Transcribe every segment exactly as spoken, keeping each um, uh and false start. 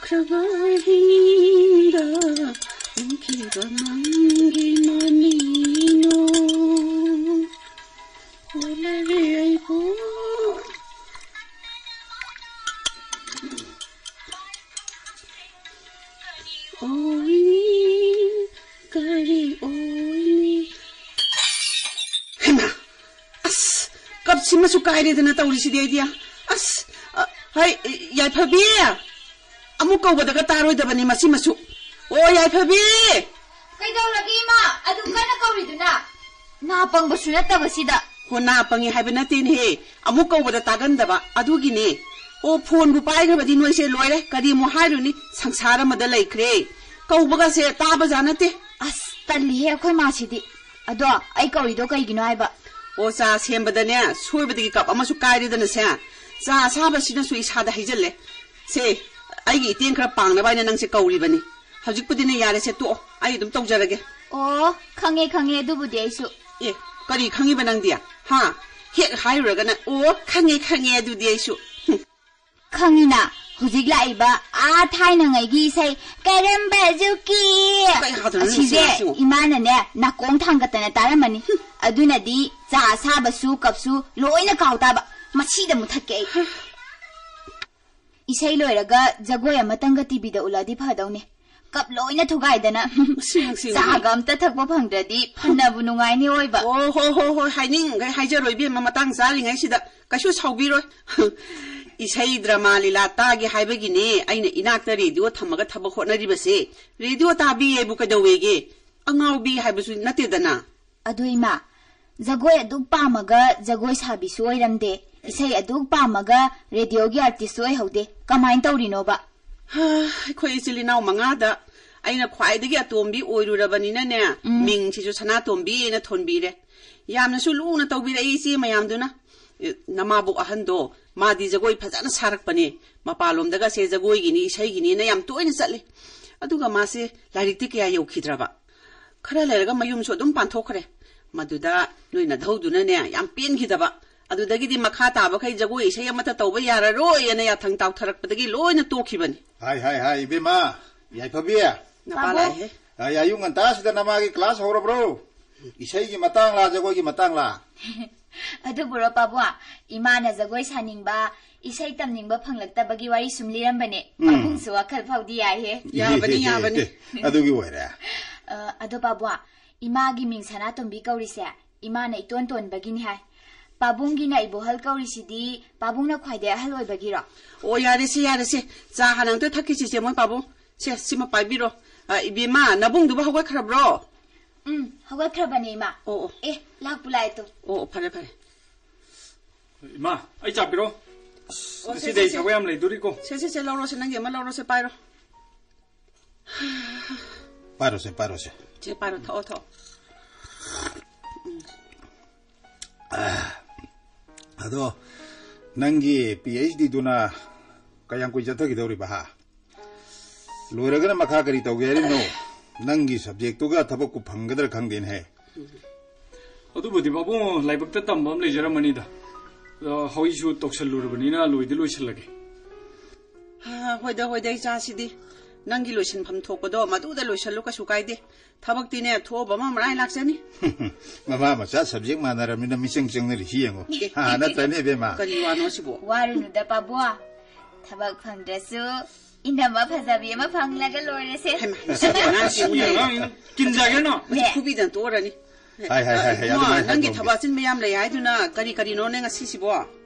ꯈ꯭ꯔꯕ ꯑꯍꯤꯡꯗ ꯎꯈꯤꯕ ꯃꯪꯒꯤ ꯃꯃꯤꯅꯣ꯫ ꯑꯣꯂꯔꯦ ꯑꯩꯕꯨ ꯑꯣꯏꯅꯤ, ꯀꯔꯤ ꯑꯣꯏꯅꯤ? ꯍꯩꯃꯥ! ꯑꯁ, ꯀꯞꯁꯤꯃꯁꯨ ꯀꯥꯏꯔꯦꯗꯅ ꯇꯧꯔꯤꯁꯤꯗꯤ ꯑꯩꯗꯤ꯫ ꯑꯁ, ꯑ, ꯍꯩ, ꯌꯥꯏꯐꯕꯤ! ꯑꯃꯨꯛ ꯀꯧꯕꯗꯒ ꯇꯥꯔꯣꯏꯗꯕꯅꯤ ꯃꯁꯤꯃꯁꯨ꯫ ꯑꯣ, ꯌꯥꯏꯐꯕꯤ! ꯀꯩꯗꯧꯔꯒꯦ, ꯏꯃꯥ? ꯑꯗꯨꯛ ꯀꯟꯅ ꯀꯧꯔꯤꯗꯨꯅ? ꯅꯥ ꯄꯪꯕꯁꯨ ꯅꯠꯇꯕꯁꯤꯗ꯫ ꯍꯣ, ꯅꯥ ꯄꯪꯉꯤ ꯍꯥꯏꯕ ꯅꯠꯇꯦꯅꯦꯍꯦ꯫ ꯑꯃꯨꯛ ꯀꯧꯕꯗ ꯇꯥꯒꯟꯗꯕ ꯑꯗꯨꯒꯤꯅꯦ꯫ ꯑꯣ, ꯐꯣꯟꯕꯨ ꯄꯥꯏꯈ꯭ꯔꯕꯗꯤ ꯅꯣꯏꯁꯦ ꯂꯣꯏꯔꯦ꯫ ꯀꯔꯤ ꯑꯃꯨꯛ ꯍꯥꯏꯔꯨꯅꯤ? ꯁꯪꯁꯥꯔ ꯑꯃꯗ ꯂꯩꯈ꯭ꯔꯦ꯫ ꯀꯧꯕꯒꯁꯦ ꯇꯥꯕꯖꯥꯠ ꯅꯠꯇꯦ꯫ ꯑꯁ, ꯇꯜꯂꯤꯍꯦ ꯑꯩꯈꯣꯏ ꯃꯥꯁꯤꯗꯤ꯫ ꯑꯗꯣ ꯑꯩ ꯀꯧꯔꯤꯗꯣ ꯀꯩꯒꯤꯅꯣ ꯍꯥꯏꯕ? ꯑꯣ, ꯆꯥ ꯁꯦꯝꯕꯗꯅꯦ, ꯁꯣꯏꯕꯗꯒꯤ ꯀꯞ ꯑꯃꯁꯨ ꯀꯥꯏꯔꯦꯗꯅꯁꯦ, ꯆꯥ ꯑꯁꯥꯕꯁꯤꯅꯁꯨ ꯏꯁꯥꯗ ꯍꯩꯖꯜꯂꯦ꯫ ꯁꯦ, ꯑꯩꯒꯤ ꯏꯇꯦꯡ ꯈꯔ ꯄꯥꯡꯅꯕ ꯍꯥꯏꯅ ꯅꯪꯁꯦ ꯀꯧꯔꯤꯕꯅꯤ꯫ ꯍꯧꯖꯤꯛꯄꯨꯗꯤꯅꯦ, ꯌꯥꯔꯦꯁꯦ, ꯇꯣꯛꯑꯣ, ꯑꯩ ꯑꯗꯨꯝ ꯇꯧꯖꯔꯒꯦ꯫ ꯑꯣ, ꯈꯪꯉꯦ, ꯈꯪꯉꯦ, ꯑꯗꯨꯕꯨꯗꯤ ꯑꯩꯁꯨ꯫ ꯑꯦ, ꯀꯔꯤ ꯈꯪꯉꯤꯕ ꯅꯪꯗꯤ? ꯍꯥ? ꯍꯦꯛ ꯍꯥꯏꯔꯨꯔꯒꯅ, "ꯑꯣ, ꯈꯪꯉꯦ, ꯈꯪꯉꯦ, ꯑꯗꯨꯗꯤ ꯑꯩꯁꯨ"꯫ ꯍꯨꯝ꯫ ꯈꯪꯉꯤꯅ, ꯍꯧꯖꯤꯛ ꯂꯥꯛꯏꯕ ꯑꯥ ꯊꯥꯏꯅꯉꯩꯒꯤ ꯏꯁꯩ "ꯀꯔꯝꯕ ꯖꯨꯀꯤ" ꯀꯩ ꯍꯥꯗꯣꯏꯅꯣ ꯅꯪ ꯑꯁꯤꯁꯦ ꯁꯤꯃ, ꯁꯤꯃ? ꯏꯃꯥꯅꯅꯦ ꯅꯥꯀꯣꯡ ꯊꯥꯡꯒꯠꯇꯅ ꯇꯥꯔꯝꯃꯅꯤ꯫ ꯑꯗꯨꯅꯗꯤ ꯆꯥ ꯑꯁꯥꯕꯁꯨ ꯀꯞꯁꯨ ꯂꯣꯏꯅ ꯀꯥꯎ ꯇꯥꯕ꯫ ꯃꯁꯤꯗ ꯃꯨꯊꯠꯀꯦ ꯑꯩ꯫ ꯏꯁꯩ ꯂꯣꯏꯔꯒ ꯖꯒꯣꯏ ꯑꯃꯇꯪꯒ ꯇꯤꯚꯤꯗ ꯎꯠꯂꯛꯑꯗꯤ ꯐꯗꯧꯅꯦ꯫ ꯀꯞ ꯂꯣꯏꯅ ꯊꯨꯒꯥꯏꯗꯅ ꯃꯁꯤ ꯑꯉꯥꯡꯁꯤ ꯆꯥꯒ ꯑꯝꯇ ꯊꯛꯄ ꯐꯪꯗ꯭ꯔꯗꯤ ꯐꯅꯕꯨ ꯅꯨꯡꯉꯥꯏꯅꯤ ꯑꯣꯏꯕ꯫ ꯑꯣ, ꯍꯣ, ꯍꯣ, ꯍꯣ, ꯍꯥꯏꯅꯤꯡꯈꯩ ꯍꯥꯏꯖꯔꯣ ꯏꯕꯦꯝꯃ, ꯃꯇꯥꯡ ꯆꯥꯔꯤꯉꯩꯁꯤꯗ꯫ ꯀꯩꯁꯨ ꯁꯥꯎꯕꯤꯔꯣꯏ꯫ ꯏꯁꯩ ꯗ꯭ꯔꯃꯥ ꯂꯤꯂꯥ ꯇꯥꯒꯦ ꯍꯥꯏꯕꯒꯤꯅꯦ ꯑꯩꯅ ꯏꯅꯥꯛꯇ ꯔꯦꯗꯤꯑꯣ ꯊꯝꯃꯒ ꯊꯕꯛ ꯍꯣꯠꯅꯔꯤꯕꯁꯦ꯫ ꯔꯦꯗꯤꯑꯣ ꯇꯥꯕꯤ ꯍꯥꯏꯕꯨ ꯀꯩꯗꯧꯋꯦꯒꯦ? ꯑꯉꯥꯎꯕꯤ ꯍꯥꯏꯕꯁꯨ ꯅꯠꯇꯦꯗꯅ꯫ ꯑꯗꯨ ꯏꯃꯥ, ꯖꯒꯣꯏ ꯑꯗꯨꯛ ꯄꯥꯝꯃꯒ ꯖꯒꯣꯏ ꯁꯥꯕꯤꯁꯨ ꯑꯣꯏꯔꯝꯗꯦ, ꯏꯁꯩ ꯑꯗꯨꯛ ꯄꯥꯝꯃꯒ ꯔꯦꯗꯤꯑꯣꯒꯤ ꯑꯥꯔꯇꯤꯁꯁꯨ ꯑꯣꯏꯍꯧꯗꯦ, ꯀꯃꯥꯏꯅ ꯇꯧꯔꯤꯅꯣꯕ? ꯍꯥ, ꯑꯩꯈꯣꯏ ꯏꯆꯤꯜ ꯏꯅꯥꯎ ꯃꯉꯥꯗ ꯑꯩꯅ ꯈ꯭ꯋꯥꯏꯗꯒꯤ ꯑꯇꯣꯝꯕꯤ ꯑꯣꯏꯔꯨꯔꯕꯅꯤꯅꯅꯦ, ꯎꯝ꯫ ꯃꯤꯡꯁꯤꯁꯨ ꯁꯅꯥꯇꯣꯝꯕꯤ ꯍꯥꯏꯅ ꯊꯣꯟꯕꯤꯔꯦ꯫ ꯌꯥꯝꯅꯁꯨ ꯂꯨꯅ ꯇꯧꯕꯤꯔꯛꯏ ꯏꯆꯦ ꯃꯌꯥꯝꯗꯨꯅ꯫ ꯑꯦ, ꯅꯃꯥꯕꯣꯛ ꯑꯍꯟꯗꯣ, ꯃꯥꯗꯤ ꯖꯒꯣꯏ ꯐꯖꯅ ꯁꯥꯔꯛꯄꯅꯦ꯫ ꯃꯄꯥꯟꯂꯣꯝꯗꯒꯁꯦ ꯖꯒꯣꯏꯒꯤꯅꯤ, ꯏꯁꯩꯒꯤꯅꯤꯅ ꯌꯥꯝ ꯇꯣꯏꯅ ꯆꯠꯂꯤ꯫ ꯑꯗꯨꯒ ꯃꯥꯁꯦ ꯂꯥꯏꯔꯤꯛꯇꯤ ꯀꯌꯥ ꯌꯧꯈꯤꯗ꯭ꯔꯕ꯫ ꯈꯔ ꯂꯩꯔꯒ ꯃꯌꯨꯝꯁꯨ ꯑꯗꯨꯝ ꯄꯥꯟꯊꯣꯛꯈ꯭ꯔꯦ꯫ ꯃꯗꯨꯗ ꯅꯣꯏ ꯅꯙꯧꯗꯨꯅꯅꯦ ꯌꯥꯝ ꯄꯦꯟꯈꯤꯗꯕ꯫ ꯑꯗꯨꯗꯒꯤꯗꯤ ꯃꯈꯥ ꯇꯥꯕꯈꯩ ꯖꯒꯣꯏ ꯏꯁꯩ ꯑꯃꯠꯇ ꯇꯧꯕ ꯌꯥꯔꯔꯣꯏ ꯑꯅ ꯌꯥꯊꯪ ꯇꯥꯎꯊꯔꯛꯄꯗꯒꯤ ꯂꯣꯏꯅ ꯇꯣꯛꯈꯤꯕꯅꯤ꯫ ꯍꯥꯏ, ꯍꯥꯏ, ꯍꯥꯏ, ꯏꯕꯦꯝꯃ, ꯌꯥꯏꯐꯕꯤ꯫ ꯅꯄꯥ ꯄꯥꯕꯨꯡ꯫ ꯂꯥꯛꯑꯦꯍꯦ꯫ ꯑꯥꯏ, ꯑꯌꯨꯛ ꯉꯟꯇꯥꯁꯤꯗ ꯅꯃꯥꯒꯤ class ꯍꯧꯔꯕ꯭ꯔꯣ? ꯏꯁꯩꯒꯤ ꯃꯇꯥꯡꯂꯥ, ꯖꯒꯣꯏꯒꯤ ꯃꯇꯥꯡꯂꯥ? ꯑꯗꯨꯕꯨꯔꯣ ꯄꯥꯕꯨꯡ, ꯏꯃꯥꯅ ꯖꯒꯣꯏ ꯁꯥꯅꯤꯡꯕ, ꯏꯁꯩ ꯇꯝꯅꯤꯡꯕ ꯐꯪꯂꯛꯇꯕꯒꯤ ꯋꯥꯔꯤ ꯁꯨꯝ ꯂꯤꯔꯝꯕꯅꯦ꯫ ꯎꯝ꯫ ꯄꯥꯕꯨꯡꯁꯨ ꯋꯥꯈꯜ ꯐꯥꯎꯗꯤ ꯌꯥꯏꯍꯦ꯫ ꯌꯥꯕꯅꯤ, ꯌꯥꯕꯅꯤ꯫ ꯑꯦ, ꯑꯗꯨꯒꯤ ꯑꯣꯏꯔꯦ꯫ ꯑ, ꯑꯗꯣ ꯄꯥꯕꯨꯡ, ꯏꯃꯥꯒꯤ ꯃꯤꯡ ꯁꯅꯥꯇꯣꯝꯕꯤ ꯀꯧꯔꯤꯁꯦ ꯏꯃꯥꯅ ꯏꯇꯣꯟ ꯇꯣꯟꯕꯒꯤꯅꯤ ꯍꯥꯏ꯫ ꯄꯥꯕꯨꯡꯒꯤꯅ ꯏꯕꯣꯍꯜ ꯀꯧꯔꯤꯁꯤꯗꯤ ꯄꯥꯕꯨꯡꯅ ꯈ꯭ꯋꯥꯏꯗꯩ ꯑꯍꯜ ꯑꯣꯏꯕꯒꯤꯔꯣ? ꯑꯣ, ꯌꯥꯔꯦꯁꯦ, ꯌꯥꯔꯦꯁꯦ꯫ ꯆꯥ ꯍꯥꯟꯅ ꯑꯝꯇ ꯊꯛꯈꯤꯁꯤꯁꯦ, ꯃꯣꯏ ꯄꯥꯕꯨꯡ꯫ ꯁꯦ, ꯁꯤꯃ ꯄꯥꯏꯕꯤꯔꯣ꯫ ꯑ, ꯏꯕꯦꯝꯃ, ꯅꯕꯨꯡꯗꯨꯕꯨ ꯍꯧꯒꯠꯈ꯭ꯔꯕ꯭ꯔꯣ? ꯎꯝ, ꯍꯧꯒꯠꯈ꯭ꯔꯕꯅꯦ, ꯏꯃꯥ꯫ ꯑꯣ, ꯑꯣ꯫ ꯑꯦ, ꯂꯥꯛꯄꯨ ꯂꯥꯛꯑꯦ ꯇꯨ꯫ ꯑꯣ, ꯑꯣ, ꯐꯔꯦ, ꯐꯔꯦ꯫ ꯏꯃꯥ, ꯑꯩ ꯆꯥ ꯄꯤꯔꯣ꯫ ꯑꯁ, ꯑꯣ, ꯁꯦ, ꯉꯁꯤꯗꯤ ꯁꯦ, ꯑꯩ ꯁꯦ꯫ ꯊꯕꯛ ꯌꯥꯝ ꯂꯩꯗꯣꯔꯤꯀꯣ꯫ ꯁꯦ, ꯁꯦ, ꯁꯦ, ꯂꯧꯔꯣꯁꯦ, ꯅꯪꯒꯤ ꯑꯃ ꯂꯧꯔꯣꯁꯦ, ꯄꯥꯏꯔꯣ꯫ ꯄꯥꯏꯔꯣꯁꯦ, ꯄꯥꯏꯔꯣꯁꯦ꯫ ꯁꯦ, ꯄꯥꯏꯔꯣ, ꯊꯛꯑꯣ, ꯊꯛꯑꯣ꯫ ꯑꯗꯣ ꯅꯪꯒꯤ PhD ꯗꯨꯅ ꯀꯌꯥꯝ ꯀꯨꯏ ꯆꯠꯊꯈꯤꯗꯧꯔꯤꯕ, ꯍꯥ? ꯂꯣꯏꯔꯒꯅ ꯃꯈꯥ ꯀꯔꯤ ꯇꯧꯒꯦ ꯍꯥꯏꯔꯤꯅꯣ? ꯅꯪꯒꯤ subject ꯇꯨꯒ ꯊꯕꯛꯄꯨ ꯐꯪꯒꯗ꯭ꯔꯥ ꯈꯪꯗꯦꯅꯦꯍꯦ꯫ ꯑꯗꯨꯕꯨꯗꯤ ꯄꯥꯕꯨꯡ, ꯂꯥꯏꯕꯛꯇ ꯇꯝꯕ ꯑꯃ ꯂꯩꯖꯔꯝꯃꯅꯤꯗ꯫ ꯑ, ꯍꯧꯖꯤꯛꯁꯨ ꯇꯧꯁꯜꯂꯨꯔꯕꯅꯤꯅ ꯂꯣꯏꯗꯤ ꯂꯣꯏꯁꯜꯂꯒꯦ꯫ ꯑ, ꯍꯣꯏꯗ, ꯍꯣꯏꯗ, ꯏꯆꯥꯁꯤꯗꯤ꯫ ꯅꯪꯒꯤ ꯂꯣꯏꯁꯤꯟꯐꯝ ꯊꯣꯛꯄꯗꯣ ꯃꯗꯨꯗ ꯂꯣꯏꯁꯜꯂꯨ, ꯀꯩꯁꯨ ꯀꯥꯏꯗꯦ꯫ ꯊꯕꯛꯇꯤꯅꯦ, ꯊꯣꯛꯑꯕ ꯑꯃ ꯃꯔꯥꯏ ꯂꯥꯛꯆꯅꯤ꯫ ꯃꯃꯥ ꯃꯆꯥ subject ꯃꯥꯟꯅꯔꯕꯅꯤꯅ ꯃꯤꯆꯪ ꯆꯪꯅꯔꯤꯁꯤ ꯌꯦꯡꯉꯣ꯫ ꯑꯦ, ꯍꯥ, ꯑꯦ, ꯅꯠꯇ꯭ꯔꯅꯦ, ꯏꯕꯦꯝꯃ? ꯀꯔꯤ ꯋꯥꯅꯣ ꯁꯤꯕꯣ? ꯋꯥꯔꯨꯅꯨꯗ, ꯄꯥꯕꯨꯡ꯫ ꯊꯕꯛ ꯐꯪꯗ꯭ꯔꯁꯨ ꯏꯅꯝꯃ ꯐꯖꯕꯤ ꯑꯃ ꯐꯪꯂꯒ ꯂꯣꯏꯔꯁꯦ꯫ ꯍꯩꯃꯥ, ꯃꯁꯤꯒꯤ ꯑꯉꯥꯡꯁꯤ ꯁꯤ ꯑꯉꯥꯡꯁꯤꯅ ꯀꯤꯟꯖꯒꯦꯅꯣ꯫ ꯃꯁꯤ ꯅꯦ꯫ ꯐꯨꯕꯤꯗꯅ ꯇꯣꯛꯑꯔꯅꯤ꯫ ꯍꯥꯏ, ꯍꯥꯏ, ꯍꯥꯏ, ꯍꯥꯏ, ꯏꯕꯨꯡꯉꯣ, ꯑꯗꯨꯃꯥꯏꯅ ꯅꯪꯒꯤ ꯍꯥꯏꯗꯣꯛꯑꯝꯒꯦ꯫ ꯊꯕꯛ ꯑꯆꯤꯟꯕ ꯌꯥꯝ ꯂꯩ ꯍꯥꯏꯗꯨꯅ ꯀꯔꯤ ꯀꯔꯤꯅꯣꯅꯦ ꯉꯁꯤꯁꯤꯕꯣ?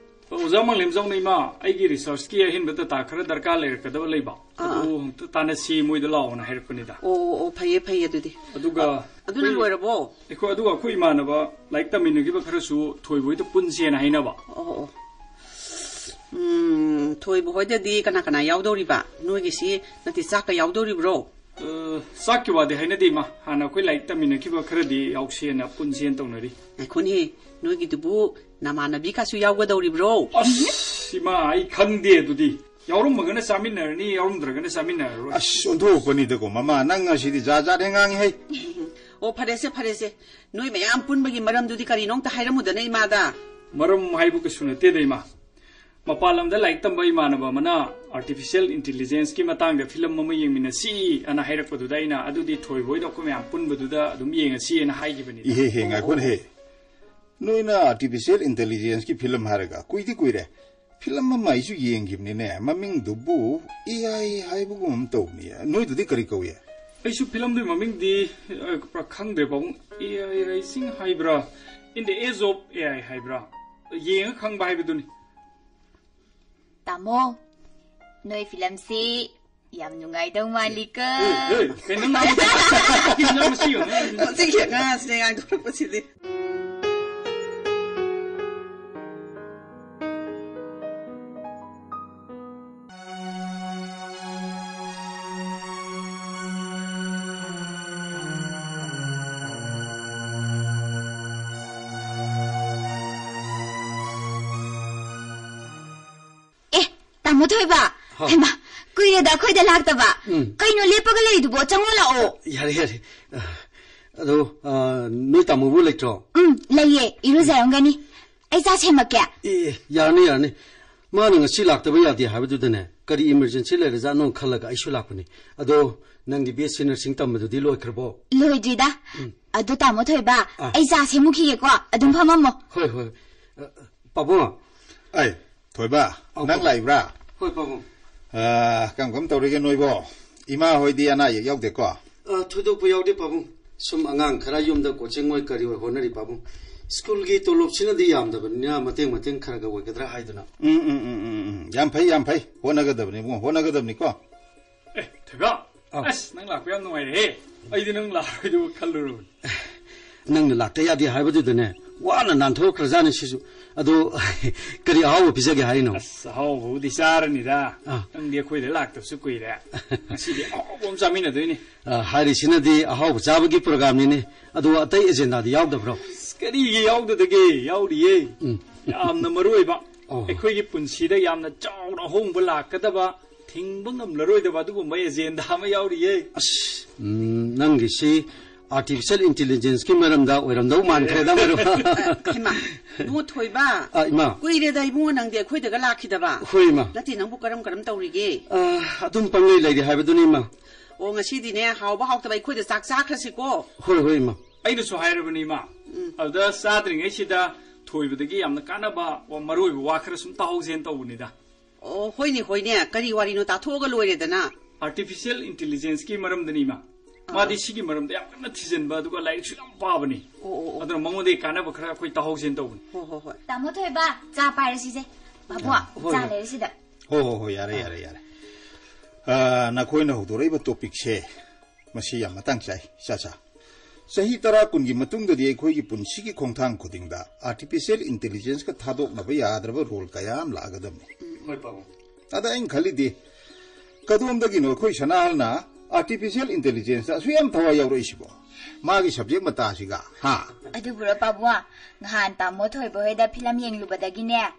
ꯑꯣꯖꯥ ꯃꯪꯂꯦꯝꯖꯥꯎꯅ ꯏꯃꯥ, ꯑꯩꯒꯤ research ꯀꯤ ꯑꯍꯦꯟꯕ data ꯈꯔ ꯗꯔꯀꯥꯔ ꯂꯩꯔꯛꯀꯗꯕ ꯂꯩꯕ꯫ ꯑꯥ, ꯑꯗꯨ ꯑꯥ꯫ ꯑꯝꯇ ꯇꯥꯟꯅꯁꯤ, ꯃꯣꯏꯗ ꯂꯥꯛꯑꯣꯅ ꯍꯥꯏꯔꯛꯄꯅꯤꯗ꯫ ꯑꯣ, ꯑꯣ, ꯑꯣ, ꯐꯩꯌꯦ, ꯐꯩꯌꯦ ꯑꯗꯨꯗꯤ꯫ ꯑꯗꯨꯒ ꯑꯗꯨꯅ ꯑꯩꯈꯣꯏ, ꯂꯣꯏꯔꯕꯣ? ꯑꯩꯈꯣꯏ, ꯑꯗꯨꯒ ꯑꯩꯈꯣꯏ ꯏꯃꯥꯟꯅꯕ ꯂꯥꯏꯔꯤꯛ ꯇꯝꯃꯤꯟꯅꯈꯤꯕ ꯈꯔꯁꯨ ꯊꯣꯏꯕ ꯍꯣꯏꯗ ꯄꯨꯟꯁꯦꯅ ꯍꯥꯏꯅꯕ꯫ ꯑꯣ, ꯑꯣ꯫ ꯎꯝ, ꯊꯣꯏꯕ ꯍꯣꯏꯗꯗꯤ ꯀꯅꯥ ꯀꯅꯥ ꯌꯥꯎꯗꯧꯔꯤꯕ? ꯅꯣꯏꯒꯤꯁꯤ ꯅꯠꯇꯦ, ꯆꯥꯛꯀ ꯌꯥꯎꯗꯧꯔꯤꯕ꯭ꯔꯣ? ꯑ, ꯆꯥꯛꯀꯤ ꯋꯥꯗꯤ ꯍꯥꯏꯅꯗꯦ, ꯏꯃꯥ꯫ ꯍꯥꯟꯅ ꯑꯩꯈꯣꯏ ꯂꯥꯏꯔꯤꯛ ꯇꯝꯃꯤꯟꯅꯈꯤꯕ ꯈꯔꯗꯤ ꯌꯥꯎꯁꯦꯅ, ꯄꯨꯟꯁꯦꯅ ꯇꯧꯅꯔꯤ꯫ ꯉꯥꯏꯈꯣꯅꯦ, ꯅꯣꯏꯒꯤꯗꯨꯕꯨ ꯅꯃꯥꯟꯅꯕꯤꯒꯁꯨ ꯌꯥꯎꯒꯗꯧꯔꯤꯕ꯭ꯔꯣ? ꯑꯁ, ꯏꯃꯥ, ꯑꯩ ꯈꯪꯗꯦ ꯑꯗꯨꯗꯤ꯫ ꯌꯥꯎꯔꯝꯃꯒꯅ ꯆꯥꯃꯤꯟꯅꯔꯅꯤ, ꯌꯥꯎꯔꯝꯗ꯭ꯔꯒꯅ ꯆꯥꯃꯤꯟꯅꯔꯔꯣꯏ꯫ ꯑꯁ, ꯑꯣꯟꯊꯣꯛꯄꯅꯤꯗꯀꯣ, ꯃꯃꯥ, ꯅꯪ ꯉꯁꯤꯗꯤ ꯖꯥꯠ ꯖꯥꯠ ꯍꯦꯛ ꯉꯥꯡꯉꯤꯍꯦ꯫ ꯑꯣ, ꯐꯔꯦꯁꯦ, ꯐꯔꯦꯁꯦ꯫ ꯅꯣꯏ ꯃꯌꯥꯝ ꯄꯨꯟꯕꯒꯤ ꯃꯔꯝꯗꯨꯗꯤ ꯀꯔꯤꯅꯣ ꯑꯝꯇ ꯍꯥꯏꯔꯝꯃꯨꯗꯅ, ꯏꯃꯥꯗ꯫ ꯃꯔꯝ ꯍꯥꯏꯕꯨ ꯀꯩꯁꯨ ꯅꯠꯇꯦꯗ, ꯏꯃꯥ꯫ ꯃꯄꯥꯟ ꯂꯝꯗ ꯂꯥꯏꯔꯤꯛ ꯇꯝꯕ ꯏꯃꯥꯟꯅꯕ ꯑꯃꯅ artificial intelligence ꯀꯤ ꯃꯇꯥꯡꯗ ꯐꯤꯂꯝ ꯑꯃ ꯌꯦꯡꯃꯤꯟꯅꯁꯤ ꯑꯅ ꯍꯥꯏꯔꯛꯄꯗꯨꯗ ꯑꯩꯅ ꯑꯗꯨꯗꯤ ꯊꯣꯏꯕ ꯍꯣꯏꯗ ꯑꯩꯈꯣꯏ ꯃꯌꯥꯝ ꯄꯨꯟꯕꯗꯨꯗ ꯑꯗꯨꯝ ꯌꯦꯡꯉꯁꯤ ꯑꯅ ꯍꯥꯏꯈꯤꯕꯅꯤꯗ꯫ ꯏꯍꯦ ꯍꯦ, ꯉꯥꯏꯈꯣꯅꯦꯍꯦ꯫ ꯅꯣꯏꯅ artificial intelligence ꯀꯤ ꯐꯤꯂꯝ ꯍꯥꯏꯔꯒ ꯀꯨꯏꯗꯤ ꯀꯨꯏꯔꯦ꯫ ꯐꯤꯂꯝ ꯑꯃ ꯑꯩꯁꯨ ꯌꯦꯡꯈꯤꯕꯅꯤꯅꯦ, ꯃꯃꯤꯡꯗꯨꯕꯨ A I ꯍꯥꯏꯕꯒꯨꯝ ꯑꯃ ꯇꯧꯕꯅꯤ꯫ ꯅꯣꯏꯗꯨꯗꯤ ꯀꯔꯤ ꯀꯧꯏ? ꯑꯩꯁꯨ ꯐꯤꯂꯝꯗꯨꯒꯤ ꯃꯃꯤꯡꯗꯤ, ꯑ, ꯈꯪꯗ꯭ꯔꯦ ꯄꯥꯕꯨꯡ꯫ A I Rising ꯍꯥꯏꯕ꯭ꯔꯥ? In the Age of A I ꯍꯥꯏꯕ꯭ꯔꯥ? ꯌꯦꯡꯉ ꯈꯪꯕ ꯍꯥꯏꯕꯗꯨꯅꯤ꯫ ꯇꯥꯃꯣ, ꯅꯣꯏ ꯐꯤꯂꯝꯁꯤ ꯌꯥꯝ ꯅꯨꯡꯉꯥꯏꯗꯧ ꯃꯥꯜꯂꯤꯀꯣ꯫ ꯑꯦ, ꯑꯦ, ꯀꯩꯅꯣ ꯅꯪ ꯉꯥꯡꯕꯁꯤ? ꯀꯩꯅꯣ ꯅꯪ ꯃꯁꯤ ꯌꯦꯡꯉꯣ꯫ ꯃꯁꯤꯒꯤ ꯑꯉꯥꯡꯁꯤꯅ ꯉꯥꯡꯊꯣꯔꯛꯄꯁꯤꯗꯤ꯫ ꯑꯦ, ꯇꯥꯃꯣ ꯊꯣꯏꯕ꯫ ꯍꯥꯎ꯫ ꯍꯩꯃꯥ, ꯀꯨꯏꯔꯦꯗ ꯑꯩꯈꯣꯏꯗ ꯂꯥꯛꯇꯕ꯫ ꯎꯝ꯫ ꯀꯩꯅꯣ ꯂꯦꯞꯄꯒ ꯂꯩꯗꯨꯕꯣ? ꯆꯪꯉꯣ ꯂꯥꯛꯑꯣ꯫ ꯌꯥꯔꯦ, ꯌꯥꯔꯦ꯫ ꯑ, ꯑꯗꯣ, ꯑ, ꯅꯣꯏ ꯇꯥꯃꯣꯕꯨ ꯂꯩꯇ꯭ꯔꯣ? ꯎꯝ, ꯂꯩꯌꯦ꯫ ꯏꯔꯨꯖꯔꯝꯒꯅꯤ꯫ ꯑꯩ ꯆꯥ ꯁꯦꯝꯃꯛꯀꯦ꯫ ꯑꯦ, ꯑꯦ, ꯌꯥꯔꯅꯤ, ꯌꯥꯔꯅꯤ꯫ ꯃꯥꯅ ꯉꯁꯤ ꯂꯥꯛꯇꯕ ꯌꯥꯗꯦ ꯍꯥꯏꯕꯗꯨꯗꯅꯦ, ꯀꯔꯤ emergency ꯂꯩꯔꯖꯥꯠꯅꯣ ꯈꯜꯂꯒ ꯑꯩꯁꯨ ꯂꯥꯛꯄꯅꯤ꯫ ꯑꯗꯣ, ꯅꯪꯒꯤ B S C nursing ꯇꯝꯕꯗꯨꯗꯤ ꯂꯣꯏꯈ꯭ꯔꯕꯣ? ꯂꯣꯏꯗ꯭ꯔꯤꯗ꯫ ꯎꯝ꯫ ꯑꯗꯨ ꯇꯥꯃꯣ ꯊꯣꯏꯕ, ꯑꯥ꯫ ꯑꯩ ꯆꯥ ꯁꯦꯝꯃꯨꯈꯤꯒꯦꯀꯣ꯫ ꯑꯗꯨꯝ ꯐꯝꯃꯝꯃꯣ꯫ ꯍꯣꯏ, ꯍꯣꯏ꯫ ꯑ, ꯄꯥꯕꯨꯡ꯫ ꯑꯩ, ꯊꯣꯏꯕ, ꯑꯧ, ꯅꯪ ꯄꯥꯕꯨꯡ꯫ ꯂꯥꯛꯏꯕ꯭ꯔꯥ? ꯍꯣꯏ, ꯄꯥꯕꯨꯡ꯫ ꯑ, ꯀꯔꯝ ꯀꯔꯝ ꯇꯧꯔꯤꯒꯦ ꯅꯣꯏꯕꯣ? ꯏꯃꯥ ꯍꯣꯏꯗꯤ ꯑꯅꯥ ꯑꯌꯦꯛ ꯌꯥꯎꯗꯦꯀꯣ? ꯑ, ꯊꯣꯏꯗꯣꯛꯄ ꯌꯥꯎꯗꯦ, ꯄꯥꯕꯨꯡ꯫ ꯁꯨꯝ ꯑꯉꯥꯡ ꯈꯔ ꯌꯨꯝꯗ coaching ꯑꯣꯏ ꯀꯔꯤ ꯑꯣꯏ ꯍꯣꯠꯅꯔꯤ, ꯄꯥꯕꯨꯡ꯫ ꯁ꯭ꯀꯨꯜꯒꯤ ꯇꯣꯂꯣꯞꯁꯤꯅꯗꯤ ꯌꯥꯝꯗꯕꯅꯤꯅ ꯃꯇꯦꯡ ꯃꯇꯦꯡ ꯈꯔꯒ ꯑꯣꯏꯒꯗ꯭ꯔꯥ ꯍꯥꯏꯗꯨꯅ꯫ ꯎꯝ, ꯎꯝ, ꯎꯝ, ꯎꯝ, ꯎꯝ꯫ ꯌꯥꯝ ꯐꯩ, ꯌꯥꯝ ꯐꯩ꯫ ꯍꯣꯠꯅꯒꯗꯕꯅꯤ, ꯏꯕꯨꯡꯉꯣ, ꯍꯣꯠꯅꯒꯗꯕꯅꯤꯀꯣ꯫ ꯑꯦ, ꯊꯣꯏꯕ꯫ ꯑꯧ꯫ ꯑꯁ, ꯅꯪ ꯂꯥꯛꯄ ꯌꯥꯝ ꯅꯨꯡꯉꯥꯏꯔꯦꯍꯦ꯫ ꯑꯩꯗꯤ ꯅꯪ ꯂꯥꯛꯑꯔꯣꯏꯗꯕ ꯈꯜꯂꯨꯔꯕꯅꯤ꯫ ꯅꯪꯅ ꯂꯥꯛꯇ ꯌꯥꯗꯦ ꯍꯥꯏꯕꯗꯨꯗꯅꯦ, ꯋꯥꯅ ꯅꯥꯟꯊꯣꯛꯈ꯭ꯔꯖꯥꯠꯅꯤ ꯁꯤꯁꯨ꯫ ꯑꯗꯣ, ꯀꯔꯤ ꯑꯍꯥꯎꯕ ꯄꯤꯖꯒꯦ ꯍꯥꯏꯔꯤꯅꯣ? ꯑꯁ, ꯑꯍꯥꯎꯕꯕꯨꯗꯤ ꯆꯥꯔꯅꯤꯗ꯫ ꯑꯥ꯫ ꯅꯪꯗꯤ ꯑꯩꯈꯣꯏꯗ ꯂꯥꯛꯇꯕꯁꯨ ꯀꯨꯏꯔꯦ꯫ ꯉꯁꯤꯗꯤ ꯑꯍꯥꯎꯕ ꯑꯃ ꯆꯥꯃꯤꯟꯅꯗꯣꯏꯅꯤ꯫ ꯑ, ꯍꯥꯏꯔꯤꯁꯤꯅꯗꯤ ꯑꯍꯥꯎꯕ ꯆꯥꯕꯒꯤ programꯅꯤꯅꯦ꯫ ꯑꯗꯣ ꯑꯇꯩ agendaꯗꯤ ꯌꯥꯎꯗꯕ꯭ꯔꯣ? ꯑꯁ, ꯀꯔꯤꯒꯤ ꯌꯥꯎꯗꯗꯒꯦ? ꯌꯥꯎꯔꯤꯌꯦ꯫ ꯎꯝ꯫ ꯌꯥꯝꯅ ꯃꯔꯨ ꯑꯣꯏꯕ, ꯑꯣ꯫ ꯑꯩꯈꯣꯏꯒꯤ ꯄꯨꯟꯁꯤꯗ ꯌꯥꯝꯅ ꯆꯥꯎꯅ ꯑꯍꯣꯡꯕ ꯂꯥꯛꯀꯗꯕ, ꯊꯤꯡꯕ ꯉꯝꯂꯔꯣꯏꯗꯕ ꯑꯗꯨꯒꯨꯝꯕ agenda ꯑꯃ ꯌꯥꯎꯔꯤꯌꯦ꯫ ꯑꯁ, ꯎꯝ, ꯅꯪꯒꯤꯁꯤ ꯑꯥꯔꯇꯤꯐꯤꯁꯤꯌꯦꯜ ꯏꯟꯇꯦꯂꯤꯖꯦꯟꯁꯀꯤ ꯃꯔꯝꯗ ꯑꯣꯏꯔꯝꯗꯧ ꯃꯥꯟꯈ꯭ꯔꯦꯗ, ꯃꯔꯨꯞ꯫ ꯑ, ꯍꯩꯃꯥ, ꯏꯕꯨꯡꯉꯣ ꯊꯣꯏꯕ꯫ ꯑ, ꯏꯃꯥ꯫ ꯀꯨꯏꯔꯦꯗ ꯏꯕꯨꯡꯉꯣ ꯅꯪꯗꯤ ꯑꯩꯈꯣꯏꯗꯒ ꯂꯥꯛꯈꯤꯗꯕ꯫ ꯍꯣꯏ, ꯏꯃꯥ꯫ ꯅꯠꯇꯦ, ꯅꯪꯕꯨ ꯀꯔꯝ ꯀꯔꯝ ꯇꯧꯔꯤꯒꯦ? ꯑ, ꯑꯗꯨꯝ ꯄꯪꯂꯩ ꯂꯩꯔꯤ ꯍꯥꯏꯕꯗꯨꯅꯤ, ꯏꯃꯥ꯫ ꯑꯣ, ꯉꯁꯤꯗꯤꯅꯦ, ꯍꯥꯎꯕ ꯍꯥꯎꯇꯕ ꯑꯩꯈꯣꯏꯗ ꯆꯥꯛ ꯆꯥꯈ꯭ꯔꯁꯤꯀꯣ꯫ ꯍꯣꯏ, ꯍꯣꯏ, ꯏꯃꯥ꯫ ꯑꯩꯅꯁꯨ ꯍꯥꯏꯔꯕꯅꯤ, ꯏꯃꯥ꯫ ꯎꯝ꯫ ꯑꯗꯨꯗ ꯆꯥꯗ꯭ꯔꯤꯉꯩꯁꯤꯗ ꯊꯣꯏꯕꯗꯒꯤ ꯌꯥꯝꯅ ꯀꯥꯟꯅꯕ ꯋꯥ-, ꯃꯔꯨ ꯑꯣꯏꯕ ꯋꯥ ꯈꯔ ꯁꯨꯝ ꯇꯥꯍꯧꯁꯦꯅ ꯇꯧꯕꯅꯤꯗ꯫ ꯑꯣ, ꯍꯣꯏꯅꯦ, ꯍꯣꯏꯅꯦ꯫ ꯀꯔꯤ ꯋꯥꯔꯤꯅꯣ? ꯇꯥꯊꯣꯛꯑꯒ ꯂꯣꯏꯔꯦꯗꯅ꯫ ꯑꯥꯔꯇꯤꯐꯤꯁꯤꯌꯦꯜ ꯏꯟꯇꯦꯂꯤꯖꯦꯟꯁꯀꯤ ꯃꯔꯝꯗꯅꯤ, ꯏꯃꯥ꯫ ꯑꯥ꯫ ꯃꯥꯗꯤ ꯁꯤꯒꯤ ꯃꯔꯝꯗ ꯌꯥꯝ ꯀꯟꯅ ꯊꯤꯖꯤꯟꯕ, ꯑꯗꯨꯒ ꯂꯥꯏꯔꯤꯛꯁꯨ ꯌꯥꯝ ꯄꯥꯕꯅꯤ꯫ ꯑꯣ, ꯑꯣ, ꯑꯣ꯫ ꯑꯗꯨꯅ ꯃꯉꯣꯟꯗꯒꯤ ꯀꯥꯟꯅꯕ ꯈꯔ ꯑꯩꯈꯣꯏ ꯇꯥꯍꯧꯁꯦꯅ ꯇꯧꯕꯅꯤ꯫ ꯍꯣꯏ, ꯍꯣꯏ, ꯍꯣꯏ꯫ ꯇꯥꯃꯣ ꯊꯣꯏꯕ, ꯆꯥ ꯄꯥꯏꯔꯁꯤꯁꯦ꯫ ꯕꯥꯕꯨ, ꯑꯥ, ꯍꯣꯏ, ꯆꯥ ꯍꯣꯏ꯫ ꯂꯩꯔꯦ ꯁꯤꯗ꯫ ꯍꯣꯏ, ꯍꯣꯏ, ꯍꯣꯏ, ꯌꯥꯔꯦ, ꯑꯥ꯫ ꯌꯥꯔꯦ, ꯌꯥꯔꯦ꯫ ꯑꯥ, ꯅꯈꯣꯏꯅ ꯍꯧꯗꯣꯔꯛꯏꯕ ꯇꯣꯄꯤꯛꯁꯦ, ꯃꯁꯤ ꯌꯥꯝ ꯃꯇꯥꯡ ꯆꯥꯏ, ꯏꯆꯥꯆꯥ꯫ ꯆꯍꯤ ꯇꯔꯥ ꯀꯨꯟꯒꯤ ꯃꯇꯨꯡꯗꯗꯤ ꯑꯩꯈꯣꯏꯒꯤ ꯄꯨꯟꯁꯤꯒꯤ ꯈꯣꯡꯊꯥꯡ ꯈꯨꯗꯤꯡꯗ ꯑꯥꯔꯇꯤꯐꯤꯁꯤꯌꯦꯜ ꯏꯟꯇꯦꯂꯤꯖꯦꯟꯁꯀ ꯊꯥꯗꯣꯛꯅꯕ ꯌꯥꯗ꯭ꯔꯕ ꯔꯣꯜ ꯀꯌꯥ ꯑꯃ ꯂꯥꯛꯑꯒꯗꯕꯅꯤ꯫ ꯍꯣꯏ, ꯄꯥꯕꯨꯡ꯫ ꯑꯗ ꯑꯩꯅ ꯈꯜꯂꯤꯗꯤ, ꯀꯗꯣꯝꯗꯒꯤꯅꯣ ꯑꯩꯈꯣꯏ ꯁꯅꯥꯍꯜꯅ ꯑꯥꯔꯇꯤꯐꯤꯁꯤꯌꯦꯜ ꯏꯟꯇꯦꯂꯤꯖꯦꯟꯁꯇ ꯑꯁꯨꯛ ꯌꯥꯝ ꯊꯋꯥꯏ ꯌꯥꯎꯔꯛꯏꯁꯤꯕꯣ? ꯃꯥꯒꯤ ꯁꯕꯖꯦꯛ ꯃꯇꯥꯁꯤꯒ, ꯍꯥ? ꯑꯗꯨꯕꯨꯔꯣ ꯄꯥꯕꯨꯡ, ꯅꯍꯥꯟ ꯇꯥꯃꯣ ꯊꯣꯏꯕ ꯍꯣꯏꯗ ꯐꯤꯂꯝ ꯌꯦꯡꯂꯨꯕꯗꯒꯤꯅꯦ,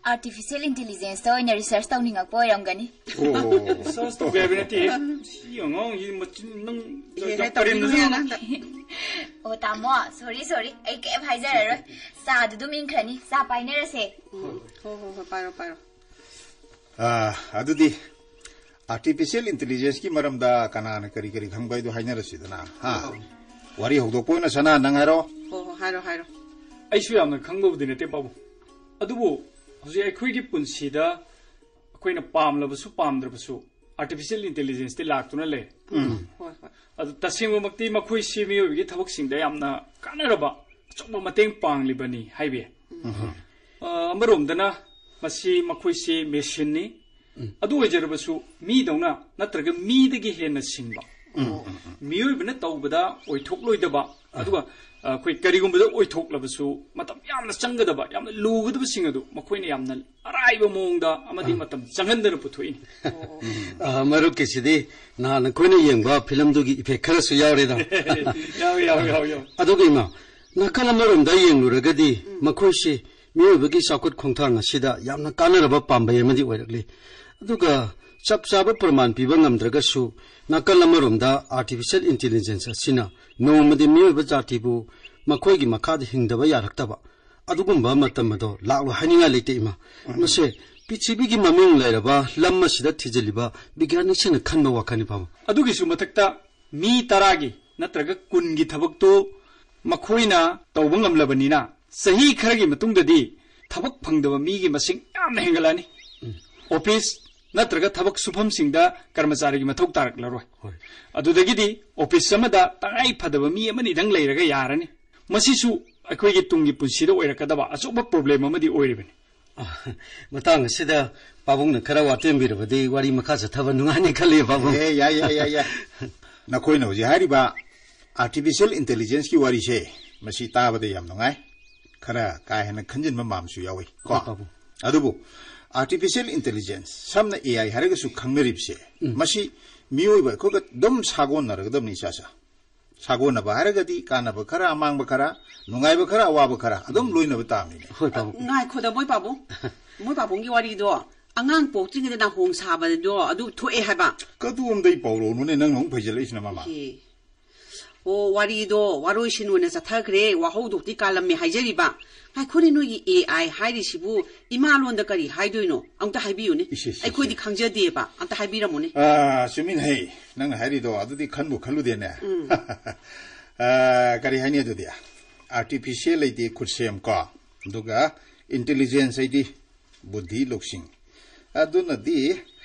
ꯑꯥꯔꯇꯤꯐꯤꯁꯤꯌꯦꯜ ꯏꯟꯇꯦꯂꯤꯖꯦꯟꯁꯇ ꯑꯣꯏꯅ ꯔꯤꯁꯔꯁ ꯇꯧꯅꯤꯡꯉꯛꯄ ꯑꯣꯏꯔꯝꯒꯅꯤ꯫ ꯑꯣ꯫ ꯔꯤꯁꯔꯁ ꯇꯧꯒꯦ ꯍꯥꯏꯕ ꯅꯠꯇꯦ꯫ ꯁꯤ ꯑꯉꯥꯡꯁꯤ ꯃꯆꯤꯟ ꯅꯪ ꯏꯍꯦ, ꯍꯦ, ꯀꯔꯦꯝꯅꯁꯨ ꯇꯧꯕꯤꯅꯨꯍꯦ, ꯉꯥꯡ-, ꯑꯉꯥꯡꯗ꯫ ꯑꯣ, ꯇꯥꯃꯣ, ꯁꯣꯔꯤ, ꯁꯣꯔꯤ꯫ ꯑꯩ ꯀꯩꯝ ꯍꯥꯏꯖꯔꯔꯣꯏ꯫ ꯆꯥꯗꯨ ꯑꯗꯨꯝ ꯏꯪꯈ꯭ꯔꯅꯤ꯫ ꯆꯥ ꯄꯥꯏꯅꯔꯁꯦ꯫ ꯎꯝ꯫ ꯍꯣꯏ, ꯍꯣꯏ, ꯍꯣꯏ, ꯄꯥꯏꯔꯣ, ꯄꯥꯏꯔꯣ꯫ ꯑꯥ, ꯑꯗꯨꯗꯤ ꯑꯥꯔꯇꯤꯐꯤꯁꯤꯌꯦꯜ ꯏꯟꯇꯦꯂꯤꯖꯦꯟꯁꯀꯤ ꯃꯔꯝꯗ ꯀꯅꯥꯅ ꯀꯔꯤ ꯀꯔꯤ ꯈꯪꯕ ꯍꯥꯏꯗꯣ ꯍꯥꯏꯅꯔꯁꯤꯗꯅ, ꯍꯥ? ꯍꯣꯏ꯫ ꯋꯥꯔꯤ ꯍꯧꯗꯣꯛꯄ ꯑꯣꯏꯅ ꯁꯅꯥ, ꯅꯪ ꯍꯥꯏꯔꯣ꯫ ꯍꯣꯏ, ꯍꯣꯏ, ꯍꯥꯏꯔꯣ, ꯍꯥꯏꯔꯣ꯫ ꯑꯩꯁꯨ ꯌꯥꯝꯅ ꯈꯪꯕꯕꯨꯗꯤ ꯅꯠꯇꯦ, ꯄꯥꯕꯨꯡ꯫ ꯑꯗꯨꯕꯨ ꯍꯧꯖꯤꯛ ꯑꯩꯈꯣꯏꯒꯤ ꯄꯨꯟꯁꯤꯗ ꯑꯩꯈꯣꯏꯅ ꯄꯥꯝꯂꯕꯁꯨ ꯄꯥꯝꯗ꯭ꯔꯕꯁꯨ ꯑꯥꯔꯇꯤꯐꯤꯁꯤꯌꯦꯜ ꯏꯟꯇꯦꯂꯤꯖꯦꯟꯁꯇꯤ ꯂꯥꯛꯇꯨꯅ ꯂꯩ꯫ ꯎꯝ꯫ ꯍꯣꯏ, ꯍꯣꯏ꯫ ꯑꯗꯨ ꯇꯁꯦꯡꯕꯃꯛꯇꯤ ꯃꯈꯣꯏꯁꯤ ꯃꯤꯑꯣꯏꯕꯒꯤ ꯊꯕꯛꯁꯤꯡꯗ ꯌꯥꯝꯅ ꯀꯥꯟꯅꯔꯕ ꯑꯆꯧꯕ ꯃꯇꯦꯡ ꯄꯥꯡꯂꯤꯕꯅꯤ ꯍꯥꯏꯕ ꯌꯥꯏ꯫ ꯎꯝ꯫ ꯑ, ꯑꯃꯔꯣꯝꯗꯅ ꯃꯁꯤ ꯃꯈꯣꯏꯁꯤ ꯃꯦꯁꯤꯟꯅꯤ꯫ ꯎꯝ꯫ ꯑꯗꯨ ꯑꯣꯏꯖꯔꯕꯁꯨ ꯃꯤꯗꯧꯅ ꯅꯠꯇ꯭ꯔꯒ ꯃꯤꯗꯒꯤ ꯍꯦꯟꯅ ꯁꯤꯡꯕ꯫ ꯎꯝ, ꯎꯝ, ꯎꯝ꯫ ꯃꯤꯑꯣꯏꯕꯅ ꯇꯧꯕꯗ ꯑꯣꯏꯊꯣꯛꯂꯣꯏꯗꯕ, ꯑꯥ꯫ ꯑꯗꯨꯒ, ꯑ, ꯑꯩꯈꯣꯏ ꯀꯔꯤꯒꯨꯝꯕꯗ ꯑꯣꯏꯊꯣꯛꯂꯕꯁꯨ ꯃꯇꯝ ꯌꯥꯝꯅ ꯆꯪꯒꯗꯕ, ꯌꯥꯝꯅ ꯂꯨꯒꯗꯕꯁꯤꯡ ꯑꯗꯨ ꯃꯈꯣꯏꯅ ꯌꯥꯝꯅ ꯑꯔꯥꯏꯕ ꯃꯑꯣꯡꯗ ꯑꯃꯗꯤ ꯑꯥ꯫ ꯃꯇꯝ ꯆꯪꯍꯟꯗꯅ ꯄꯨꯊꯣꯛꯏꯅꯤ꯫ ꯑꯣ, ꯑꯣ꯫ ꯎꯝ꯫ ꯑ, ꯃꯔꯨꯞꯀꯤꯁꯤꯗꯤ ꯅꯍꯥꯟ ꯑꯩꯈꯣꯏꯅ ꯌꯦꯡꯕ ꯐꯤꯂꯝꯗꯨꯒꯤ ꯏꯐꯦꯛ ꯈꯔꯁꯨ ꯌꯥꯎꯔꯦꯗ꯫ ꯌꯥꯎꯏ, ꯌꯥꯎꯏ, ꯌꯥꯎꯏ, ꯌꯥꯎꯏ꯫ ꯑꯗꯨꯒ ꯏꯃꯥ, ꯅꯥꯀꯜ ꯑꯃꯔꯣꯝꯗ ꯌꯦꯡꯂꯨꯔꯒꯗꯤ ꯎꯝ꯫ ꯃꯈꯣꯏꯁꯤ ꯃꯤꯑꯣꯏꯕꯒꯤ ꯆꯥꯎꯈꯠ ꯈꯣꯡꯊꯥꯡ ꯑꯁꯤꯗ ꯌꯥꯝꯅ ꯀꯥꯟꯅꯔꯕ ꯄꯥꯝꯕꯩ ꯑꯃꯗꯤ ꯑꯣꯏꯔꯛꯂꯤ꯫ ꯑꯗꯨꯒ ꯆꯞ ꯆꯥꯕ ꯄ꯭ꯔꯃꯥꯟ ꯄꯤꯕ ꯉꯝꯗ꯭ꯔꯒꯁꯨ, ꯅꯥꯀꯜ ꯑꯃꯔꯣꯝꯗ ꯑꯥꯔꯇꯤꯐꯤꯁꯤꯌꯦꯜ ꯏꯟꯇꯦꯂꯤꯖꯦꯟꯁ ꯑꯁꯤꯅ ꯅꯣꯡꯃꯗꯤ ꯃꯤꯑꯣꯏꯕ ꯖꯥꯇꯤꯕꯨ ꯃꯈꯣꯏꯒꯤ ꯃꯈꯥꯗ ꯍꯤꯡꯗꯕ ꯌꯥꯔꯛꯇꯕ ꯑꯗꯨꯒꯨꯝꯕ ꯃꯇꯝ ꯑꯗꯣ ꯂꯥꯛꯂꯣꯏ ꯍꯥꯏꯅꯤꯡꯉꯥꯏ ꯂꯩꯇꯦ, ꯏꯃꯥ꯫ ꯃꯁꯦ ꯄ꯭ꯔꯤꯊꯤꯕꯤꯒꯤ ꯃꯃꯤꯡ ꯂꯩꯔꯕ ꯂꯝ ꯑꯁꯤꯗ ꯊꯤꯖꯤꯜꯂꯤꯕ ꯕꯤꯒ꯭ꯌꯥꯅꯤꯛꯁꯤꯡꯅ ꯈꯟꯕ ꯋꯥꯈꯜꯅꯤ, ꯄꯥꯕꯨꯡ꯫ ꯑꯗꯨꯒꯤꯁꯨ ꯃꯊꯛꯇ ꯃꯤ ꯇꯔꯥꯒꯤ ꯅꯠꯇ꯭ꯔꯒ ꯀꯨꯟꯒꯤ ꯊꯕꯛꯇꯨ ꯃꯈꯣꯏꯅ ꯇꯧꯕ ꯉꯝꯂꯕꯅꯤꯅ, ꯆꯍꯤ ꯈꯔꯒꯤ ꯃꯇꯨꯡꯗꯗꯤ ꯊꯕꯛ ꯐꯪꯗꯕ ꯃꯤꯒꯤ ꯃꯁꯤꯡ ꯌꯥꯝꯅ ꯍꯦꯟꯒꯠꯂꯛꯑꯅꯤ꯫ ꯎꯝ꯫ ꯑꯣꯐꯤꯁ ꯅꯠꯇ꯭ꯔꯒ ꯊꯕꯛ ꯁꯨꯐꯝꯁꯤꯡꯗ ꯀꯔꯃꯆꯥꯔꯤꯒꯤ ꯃꯊꯧ ꯇꯥꯔꯛꯂꯔꯣꯏ꯫ ꯍꯣꯏ꯫ ꯑꯗꯨꯗꯒꯤꯗꯤ ꯑꯣꯐꯤꯁ ꯑꯃꯗ ꯇꯉꯥꯏ ꯐꯗꯕ ꯃꯤ ꯑꯃꯅꯤꯗꯪ ꯂꯩꯔꯒ ꯌꯥꯔꯅꯤ꯫ ꯃꯁꯤꯁꯨ ꯑꯩꯈꯣꯏꯒꯤ ꯇꯨꯡꯒꯤ ꯄꯨꯟꯁꯤꯗ ꯑꯣꯏꯔꯛꯀꯗꯕ ꯑꯆꯧꯕ ꯄ꯭ꯔꯣꯕ꯭ꯂꯦꯝ ꯑꯃꯗꯤ ꯑꯣꯏꯔꯤꯕꯅꯤ꯫ ꯑ, ꯃꯇꯥꯡ ꯑꯁꯤꯗ ꯄꯥꯕꯨꯡꯅ ꯈꯔ ꯋꯥꯇꯦꯝꯕꯤꯔꯕꯗꯤ ꯋꯥꯔꯤ ꯃꯈꯥ ꯆꯠꯊꯕ ꯅꯨꯡꯉꯥꯏꯅꯤ ꯈꯜꯂꯤ, ꯄꯥꯕꯨꯡ꯫ ꯑꯦ, ꯌꯥꯏ, ꯌꯥꯏ, ꯌꯥꯏ, ꯌꯥꯏ꯫ ꯅꯈꯣꯏꯅ ꯍꯧꯖꯤꯛ ꯍꯥꯏꯔꯤꯕ ꯑꯥꯔꯇꯤꯐꯤꯁꯤꯌꯦꯜ ꯏꯟꯇꯦꯂꯤꯖꯦꯟꯁꯀꯤ ꯋꯥꯔꯤꯁꯦ, ꯃꯁꯤ ꯇꯥꯕꯗ ꯌꯥꯝ ꯅꯨꯡꯉꯥꯏ꯫ ꯈꯔ ꯀꯥ ꯍꯦꯟꯅ ꯈꯟꯖꯤꯟꯕ ꯃꯥꯟꯕꯁꯨ ꯌꯥꯎꯏ ꯀꯣ꯫ ꯍꯣꯏ, ꯄꯥꯕꯨꯡ꯫ ꯑꯗꯨꯕꯨ ꯑꯥꯔꯇꯤꯐꯤꯁꯤꯌꯦꯜ ꯏꯟꯇꯦꯂꯤꯖꯦꯟꯁ, ꯁꯝꯅ ꯑꯦ ꯑꯥꯏ ꯍꯥꯏꯔꯒꯁꯨ ꯈꯪꯅꯔꯤꯕꯁꯦ, ꯎꯝ꯫ ꯃꯁꯤ ꯃꯤꯑꯣꯏꯕ ꯑꯩꯈꯣꯏꯒ ꯑꯗꯨꯝ ꯁꯥꯒꯣꯟꯅꯔꯒꯗꯕꯅꯤ, ꯏꯆꯥꯆꯥ꯫ ꯁꯥꯒꯣꯟꯅꯕ ꯍꯥꯏꯔꯒꯗꯤ ꯀꯥꯟꯅꯕ ꯈꯔ, ꯑꯃꯥꯡꯕ ꯈꯔ, ꯅꯨꯡꯉꯥꯏꯕ ꯈꯔ, ꯑꯋꯥꯕ ꯈꯔ ꯑꯗꯨꯝ ꯂꯣꯏꯅꯕ ꯇꯥꯕꯅꯤꯅꯦ꯫ ꯍꯣꯏ, ꯄꯥꯕꯨꯡ꯫ ꯉꯥꯏꯈꯣꯗ, ꯃꯣꯏ ꯄꯥꯕꯨꯡ꯫ ꯃꯣꯏ ꯄꯥꯕꯨꯡꯒꯤ ꯋꯥꯔꯤꯗꯣ, ꯑꯉꯥꯡ ꯄꯣꯛꯇ꯭ꯔꯤꯉꯩꯗ ꯅꯥꯍꯣꯡ ꯁꯥꯕꯗꯣ ꯑꯗꯨ ꯊꯣꯛꯑꯦ ꯍꯥꯏꯕ꯫ ꯀꯗꯣꯝꯗꯩ ꯄꯥꯎꯔꯧꯅꯣꯅꯦ ꯅꯪꯅ ꯑꯃꯨꯛ ꯐꯩꯖꯜꯂꯛꯏꯁꯤꯅ, ꯃꯃꯥ? ꯑꯦ꯫ ꯑꯣ, ꯋꯥꯔꯤꯗꯣ ꯋꯥꯔꯣꯏꯁꯤꯟ ꯑꯣꯏꯅ ꯆꯠꯊꯈ꯭ꯔꯦ, ꯋꯥꯍꯧꯗꯣꯛꯇꯤ ꯀꯥꯂꯝꯃꯦ ꯍꯥꯏꯖꯔꯤꯕ꯫ ꯉꯥꯏꯈꯣꯅꯦ, ꯅꯣꯏꯒꯤ ꯑꯦ ꯑꯥꯏ ꯍꯥꯏꯔꯤꯁꯤꯕꯨ ꯏꯃꯥ ꯂꯣꯟꯗ ꯀꯔꯤ ꯍꯥꯏꯗꯣꯏꯅꯣ? ꯑꯝꯇ ꯍꯥꯏꯕꯤꯌꯨꯅꯦ꯫ ꯏꯁ, ꯏꯁ, ꯏꯁ, ꯑꯩꯈꯣꯏꯗꯤ ꯏꯁ꯫ ꯈꯪꯖꯗꯦꯕ, ꯑꯝꯇ ꯍꯥꯏꯕꯤꯔꯝꯃꯨꯅꯦ꯫ ꯑꯥ, ꯆꯨꯝꯃꯤꯅꯦꯍꯦ, ꯅꯪꯅ ꯍꯥꯏꯔꯤꯗꯣ ꯑꯗꯨꯗꯤ ꯈꯟꯕꯨ ꯈꯜꯂꯨꯗꯦꯅꯦ꯫ ꯎꯝ꯫ ꯑꯥ, ꯀꯔꯤ ꯍꯥꯏꯅꯤ ꯑꯗꯨꯗꯤ? ꯑꯥꯔꯇꯤꯐꯤꯁꯤꯌꯦꯜ ꯍꯥꯏꯗꯤ ꯈꯨꯠꯁꯦꯝ ꯀꯣ, ꯑꯗꯨꯒ ꯏꯟꯇꯦꯂꯤꯖꯦꯟꯁ ꯍꯥꯏꯗꯤ ꯕꯨꯙꯤ ꯂꯧꯁꯤꯡ꯫ ꯑꯗꯨꯅꯗꯤ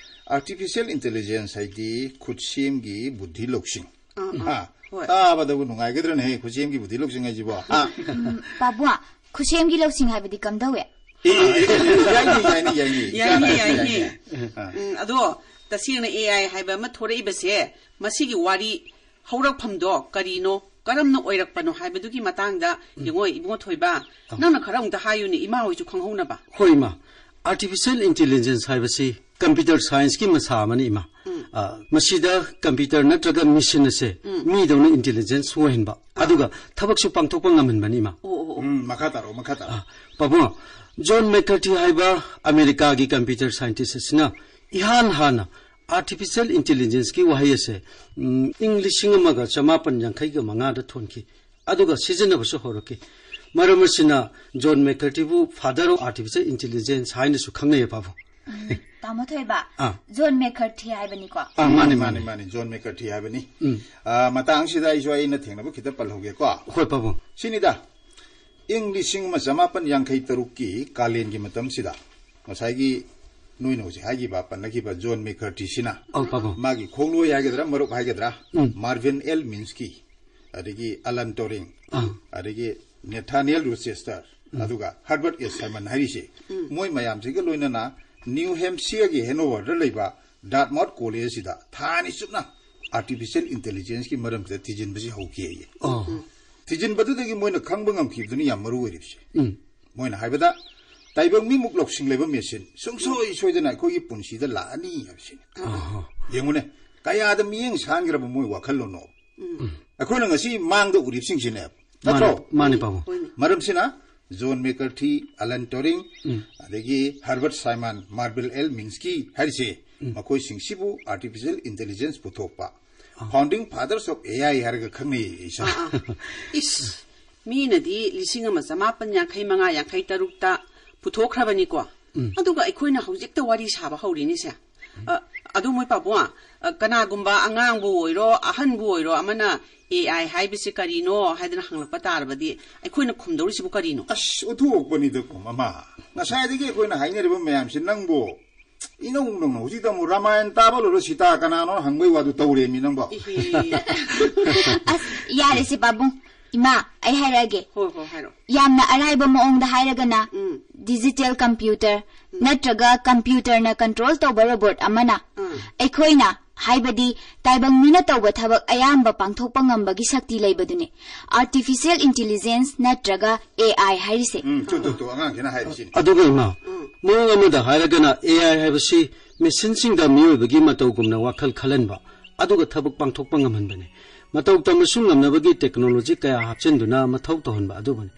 ꯑꯥꯔꯇꯤꯐꯤꯁꯤꯌꯦꯜ ꯏꯟꯇꯦꯂꯤꯖꯦꯟꯁ ꯍꯥꯏꯗꯤ ꯈꯨꯠꯁꯦꯝꯒꯤ ꯕꯨꯙꯤ ꯂꯧꯁꯤꯡ꯫ ꯑꯥ, ꯑꯥ꯫ ꯍꯥ? ꯍꯣꯏ꯫ ꯇꯥꯕꯗꯕꯨ ꯅꯨꯡꯉꯥꯏꯒꯗ꯭ꯔꯅꯦꯍꯦ, ꯈꯨꯠꯁꯦꯝꯒꯤ ꯕꯨꯙꯤ ꯂꯧꯁꯤꯡ ꯍꯥꯏꯁꯤꯕꯣ? ꯍꯥ? ꯎꯝ, ꯄꯥꯕꯨꯡ, ꯈꯨꯠꯁꯦꯝꯒꯤ ꯂꯧꯁꯤꯡ ꯍꯥꯏꯕꯗꯤ ꯀꯝꯗꯧꯋꯦ? ꯑꯦ, ꯑꯦ, ꯑꯦ, ꯑꯦ, ꯌꯥꯏꯅꯦ, ꯌꯥꯏꯅꯦ, ꯌꯥꯏꯅꯦ꯫ ꯌꯥꯏꯅꯦ, ꯌꯥꯏꯅꯦ꯫ ꯑꯥ꯫ ꯎꯝ, ꯑꯗꯣ ꯇꯁꯦꯡꯅ ꯑꯦ ꯑꯥꯏ ꯍꯥꯏꯕ ꯑꯃ ꯊꯣꯔꯛꯏꯕꯁꯦ, ꯃꯁꯤꯒꯤ ꯋꯥꯔꯤ ꯍꯧꯔꯛꯐꯝꯗꯣ ꯀꯔꯤꯅꯣ, ꯀꯔꯝꯅ ꯑꯣꯏꯔꯛꯄꯅꯣ ꯍꯥꯏꯕꯗꯨꯒꯤ ꯃꯇꯥꯡꯗ, ꯎꯝ꯫ ꯌꯦꯡꯉꯣ, ꯏꯕꯨꯡꯉꯣ ꯊꯣꯏꯕ, ꯑꯥ꯫ ꯅꯪꯅ ꯈꯔ ꯑꯃꯨꯛꯇ ꯍꯥꯏꯌꯨꯅꯦ, ꯏꯃꯥ ꯍꯣꯏꯁꯨ ꯈꯪꯍꯧꯅꯕ꯫ ꯍꯣꯏ, ꯏꯃꯥ꯫ ꯑꯥꯔꯇꯤꯐꯤꯁꯤꯌꯦꯜ ꯏꯟꯇꯦꯂꯤꯖꯦꯟꯁ ꯍꯥꯏꯕꯁꯤ ꯀꯝꯄ꯭ꯌꯨꯇꯔ ꯁꯥꯏꯟꯁꯀꯤ ꯃꯁꯥ ꯑꯃꯅꯤ, ꯏꯃꯥ꯫ ꯎꯝ꯫ ꯑ, ꯃꯁꯤꯗ ꯀꯝꯄ꯭ꯌꯨꯇꯔ ꯅꯠꯇ꯭ꯔꯒ ꯃꯦꯁꯤꯟ ꯑꯁꯦ ꯎꯝ꯫ ꯃꯤꯗꯧꯅ ꯏꯟꯇꯦꯂꯤꯖꯦꯟꯁ ꯑꯣꯏꯍꯟꯕ, ꯑꯥ꯫ ꯑꯗꯨꯒ ꯊꯕꯛꯁꯨ ꯄꯥꯡꯊꯣꯛꯄ ꯉꯝꯍꯟꯕꯅꯤ, ꯏꯃꯥ꯫ ꯑꯣ, ꯑꯣ, ꯑꯣ꯫ ꯎꯝ, ꯃꯈꯥ ꯇꯥꯔꯛꯑꯣ, ꯃꯈꯥ ꯇꯥꯔꯛꯑꯣ꯫ ꯑ, ꯄꯥꯕꯨꯡ, ꯖꯣꯟ ꯃꯦꯀꯥꯔꯊꯤ ꯍꯥꯏꯕ ꯑꯃꯦꯔꯤꯀꯥꯒꯤ ꯀꯝꯄ꯭ꯌꯨꯇꯔ ꯁꯥꯏꯟꯇꯤꯁ ꯑꯁꯤꯅ ꯏꯍꯥꯟ ꯍꯥꯟꯅ ꯑꯥꯔꯇꯤꯐꯤꯁꯤꯌꯦꯜ ꯏꯟꯇꯦꯂꯤꯖꯦꯟꯁꯀꯤ ꯋꯥꯍꯩ ꯑꯁꯦ, ꯎꯝ, ꯏꯪ ꯂꯤꯁꯤꯡ ꯑꯃꯒ ꯆꯃꯥꯄꯟ ꯌꯥꯡꯈꯩꯒ ꯃꯉꯥꯗ ꯊꯣꯟꯈꯤ, ꯑꯗꯨꯒ ꯁꯤꯖꯤꯟꯅꯕꯁꯨ ꯍꯧꯔꯛꯈꯤ꯫ ꯃꯔꯝ ꯑꯁꯤꯅ zone ꯃꯦꯀꯔꯇꯤꯕꯨ Father of Artificial Intelligence ꯍꯥꯏꯅꯁꯨ ꯈꯪꯅꯩ, ꯄꯥꯕꯨꯡ꯫ ꯎꯝ, ꯇꯥꯃꯣ ꯊꯣꯏꯕ, ꯑꯥ꯫ ꯖꯣꯟ ꯃꯦꯀꯔꯊꯤ ꯍꯥꯏꯕꯅꯤꯀꯣ? ꯑꯥ, ꯃꯥꯅꯤ, ꯃꯥꯅꯤ, ꯃꯥꯅꯤ, ꯃꯥꯅꯤ, ꯖꯣꯟ ꯃꯦꯀꯔꯊꯤ ꯍꯥꯏꯕꯅꯤ꯫ ꯎꯝ꯫ ꯑꯥ, ꯃꯇꯥꯡꯁꯤꯗ ꯑꯩꯁꯨ ꯑꯩꯅ ꯊꯦꯡꯅꯕ ꯈꯤꯇ ꯄꯜꯍꯧꯒꯦꯀꯣ꯫ ꯍꯣꯏ, ꯄꯥꯕꯨꯡ꯫ ꯁꯤꯅꯤꯗ, ꯏꯪ ꯂꯤꯁꯤꯡ ꯑꯃ ꯆꯃꯥꯄꯟ ꯌꯥꯡꯈꯩ ꯇꯔꯨꯛꯀꯤ ꯀꯥꯂꯦꯟꯒꯤ ꯃꯇꯝꯁꯤꯗ ꯉꯁꯥꯏꯒꯤ ꯅꯣꯏꯅ ꯍꯧꯖꯤꯛ ꯍꯥꯏꯈꯤꯕ, ꯄꯜꯂꯛꯈꯤꯕ ꯖꯣꯟ ꯃꯦꯀꯔꯇꯤꯁꯤꯅ ꯑꯧ, ꯄꯥꯕꯨꯡ꯫ ꯃꯥꯒꯤ ꯈꯣꯡꯂꯣꯏ ꯍꯥꯏꯒꯗ꯭ꯔꯥ, ꯃꯔꯨꯞ ꯍꯥꯏꯒꯗ꯭ꯔꯥ, ꯎꯝ꯫ ꯃꯥꯔꯚꯤꯟ ꯑꯦꯜ ꯃꯤꯟꯁꯀꯤ, ꯑꯗꯒꯤ ꯑꯂꯟ ꯇꯣꯔꯤꯡ, ꯑꯥ꯫ ꯑꯗꯒꯤ ꯅꯦꯊꯥꯅꯤꯌꯦꯜ ꯔꯣꯆꯦꯁꯇꯔ, ꯎꯝ꯫ ꯑꯗꯨꯒ ꯍꯔꯕꯔꯠ ꯑꯦꯁ ꯁꯥꯏꯃꯟ ꯍꯥꯏꯔꯤꯁꯦ, ꯎꯝ꯫ ꯃꯣꯏ ꯃꯌꯥꯝꯁꯤꯒ ꯂꯣꯏꯅꯅ ꯅ꯭ꯌꯨ ꯍꯦꯝꯁꯤꯌꯔꯒꯤ ꯍꯦꯅꯣꯚꯔꯗ ꯂꯩꯕ ꯗꯥꯔꯠꯃꯥꯎꯠ ꯀꯣꯂꯦꯖꯁꯤꯗ ꯊꯥ ꯑꯅꯤ ꯆꯨꯞꯅ ꯑꯥꯔꯇꯤꯐꯤꯁꯤꯌꯦꯜ ꯏꯟꯇꯦꯂꯤꯖꯦꯟꯁꯀꯤ ꯃꯔꯝꯁꯤꯗ ꯊꯤꯖꯤꯟꯕꯁꯤ ꯍꯧꯈꯤ ꯍꯥꯏꯌꯦ꯫ ꯑꯣ꯫ ꯎꯝ꯫ ꯊꯤꯖꯤꯟꯕꯗꯨꯗꯒꯤ ꯃꯣꯏꯅ ꯈꯪꯕ ꯉꯝꯈꯤꯕꯗꯨꯅ ꯌꯥꯝ ꯃꯔꯨ ꯑꯣꯏꯔꯤꯕꯁꯦ꯫ ꯎꯝ꯫ ꯃꯣꯏꯅ ꯍꯥꯏꯕꯗ, ꯇꯥꯏꯕꯪ ꯃꯤꯃꯨꯛ ꯂꯧꯁꯤꯡ ꯂꯩꯕ ꯃꯦꯁꯤꯟ ꯁꯨꯡꯁꯣꯏ ꯁꯣꯏꯗꯅ ꯑꯩꯈꯣꯏꯒꯤ ꯄꯨꯟꯁꯤꯗ ꯂꯥꯛꯑꯅꯤ ꯍꯥꯏꯕꯁꯤꯅꯤ꯫ ꯑꯣ꯫ ꯌꯦꯡꯉꯨꯅꯦ, ꯀꯌꯥꯗ ꯃꯤꯠꯌꯦꯡ ꯁꯥꯟꯈ꯭ꯔꯕ ꯃꯣꯏ ꯋꯥꯈꯜꯂꯣꯟꯅꯣ꯫ ꯎꯝ꯫ ꯑꯩꯈꯣꯏꯅ ꯉꯁꯤ ꯃꯥꯡꯗ ꯎꯔꯤꯕꯁꯤꯡꯁꯤꯅꯦ, ꯅꯠꯇ꯭ꯔꯣ? ꯃꯥꯅꯤ, ꯃꯥꯅꯤ, ꯄꯥꯕꯨꯡ꯫ ꯍꯣꯏꯅꯦ꯫ ꯃꯔꯝꯁꯤꯅ ꯖꯣꯟ ꯃꯦꯀꯔꯊꯤ, ꯑꯂꯟ ꯇꯣꯔꯤꯡ, ꯎꯝ꯫ ꯑꯗꯒꯤ ꯍꯔꯕꯔꯠ ꯁꯥꯏꯃꯟ, ꯃꯥꯔꯚꯤꯟ ꯑꯦꯜ ꯃꯤꯟꯁꯀꯤ ꯍꯥꯏꯔꯤꯁꯦ, ꯎꯝ꯫ ꯃꯈꯣꯏꯁꯤꯡꯁꯤꯕꯨ ꯑꯥꯔꯇꯤꯐꯤꯁꯤꯌꯦꯜ ꯏꯟꯇꯦꯂꯤꯖꯦꯟꯁ ꯄꯨꯊꯣꯛꯄ, ꯑꯥ꯫ Founding Fathers of A I ꯍꯥꯏꯔꯒ ꯈꯪꯅꯩ ꯏꯁꯥ꯫ ꯑꯥ, ꯑꯥ꯫ ꯏꯁ, ꯃꯤꯅꯗꯤ ꯂꯤꯁꯤꯡ ꯑꯃ ꯆꯃꯥꯄꯟ ꯌꯥꯡꯈꯩ ꯃꯉꯥ, ꯌꯥꯡꯈꯩ ꯇꯔꯨꯛꯇ ꯄꯨꯊꯣꯛꯈ꯭ꯔꯕꯅꯤꯀꯣ꯫ ꯎꯝ꯫ ꯑꯗꯨꯒ ꯑꯩꯈꯣꯏꯅ ꯍꯧꯖꯤꯛꯇ ꯋꯥꯔꯤ ꯁꯥꯕ ꯍꯧꯔꯤꯅꯤꯁꯦ꯫ ꯑ, ꯑꯗꯨ ꯃꯣꯏ ꯄꯥꯕꯨꯡ, ꯑ, ꯀꯅꯥꯒꯨꯝꯕ ꯑꯉꯥꯡꯕꯨ ꯑꯣꯏꯔꯣ, ꯑꯍꯟꯕꯨ ꯑꯣꯏꯔꯣ, ꯑꯃꯅ A I ꯍꯥꯏꯕꯁꯤ ꯀꯔꯤꯅꯣ ꯍꯥꯏꯗꯅ ꯍꯪꯂꯛꯄ ꯇꯥꯔꯕꯗꯤ ꯑꯩꯈꯣꯏꯅ ꯈꯨꯝꯗꯧꯔꯤꯁꯤꯕꯨ ꯀꯔꯤꯅꯣ? ꯑꯁ, ꯑꯣꯟꯊꯣꯛꯄꯅꯤꯗꯀꯣ, ꯃꯃꯥ꯫ ꯉꯁꯥꯏꯗꯒꯤ ꯑꯩꯈꯣꯏꯅ ꯍꯥꯏꯅꯔꯤꯕ ꯃꯌꯥꯝꯁꯤ ꯅꯪꯕꯨ ꯏꯅꯧ ꯅꯧꯅ ꯍꯧꯖꯤꯛꯇ ꯑꯃꯨꯛ ꯔꯥꯃꯥꯌꯟ ꯇꯥꯕ ꯂꯣꯏꯔ ꯁꯤꯇꯥ ꯀꯅꯥꯅꯣ ꯍꯪꯕꯩ ꯋꯥꯗꯨ ꯇꯧꯔꯦꯃꯤ ꯅꯪꯕꯣ꯫ ꯏꯍꯦ꯫ ꯑꯁ, ꯌꯥꯔꯦꯁꯦ ꯄꯥꯕꯨꯡ꯫ ꯏꯃꯥ, ꯑꯩ ꯍꯥꯏꯔꯛꯑꯒꯦ꯫ ꯍꯣꯏ, ꯍꯣꯏ, ꯍꯥꯏꯔꯣ꯫ ꯌꯥꯝꯅ ꯑꯔꯥꯏꯕ ꯃꯑꯣꯡꯗ ꯍꯥꯏꯔꯒꯅ, ꯎꯝ꯫ ꯗꯤꯖꯤꯇꯦꯜ ꯀꯝꯄ꯭ꯌꯨꯇꯔ ꯎꯝ꯫ ꯅꯠꯇ꯭ꯔꯒ ꯀꯝꯄ꯭ꯌꯨꯇꯔꯅ ꯀꯟꯇ꯭ꯔꯣꯜ ꯇꯧꯕ ꯔꯣꯕꯣꯠ ꯑꯃꯅ ꯑꯥ꯫ ꯑꯩꯈꯣꯏꯅ, ꯍꯥꯏꯕꯗꯤ ꯇꯥꯏꯕꯪ ꯃꯤꯅ ꯇꯧꯕ ꯊꯕꯛ ꯑꯌꯥꯝꯕ ꯄꯥꯡꯊꯣꯛꯄ ꯉꯝꯕꯒꯤ ꯁꯛꯇꯤ ꯂꯩꯕꯗꯨꯅꯤ ꯑꯥꯔꯇꯤꯐꯤꯁꯤꯌꯦꯜ ꯏꯟꯇꯦꯂꯤꯖꯦꯟꯁ ꯅꯠꯇ꯭ꯔꯒ A I ꯍꯥꯏꯔꯤꯁꯦ꯫ ꯎꯝ, ꯇꯨ, ꯇꯨ, ꯇꯨ, ꯑꯉꯥꯡꯁꯤꯅ ꯍꯥꯏꯔꯤꯁꯤꯅꯤ꯫ ꯑꯗꯨꯒ ꯏꯃꯥ, ꯎꯝ꯫ ꯃꯑꯣꯡ ꯑꯃꯗ ꯍꯥꯏꯔꯒꯅ A I ꯍꯥꯏꯕꯁꯤ ꯃꯦꯁꯤꯟꯁꯤꯡꯗ ꯃꯤꯑꯣꯏꯕꯒꯤ ꯃꯇꯧꯒꯨꯝꯅ ꯋꯥꯈꯜ ꯈꯜꯍꯟꯕ, ꯑꯗꯨꯒ ꯊꯕꯛ ꯄꯥꯡꯊꯣꯛꯄ ꯉꯝꯍꯟꯕꯅꯤ꯫ ꯃꯇꯧ ꯇꯝꯕꯁꯨ ꯉꯝꯅꯕꯒꯤ ꯇꯦꯛꯅꯣꯂꯣꯖꯤ ꯀꯌꯥ ꯍꯥꯞꯆꯤꯟꯗꯨꯅ ꯃꯊꯧ ꯇꯧꯍꯟꯕ ꯑꯗꯨꯕꯨꯅꯤ꯫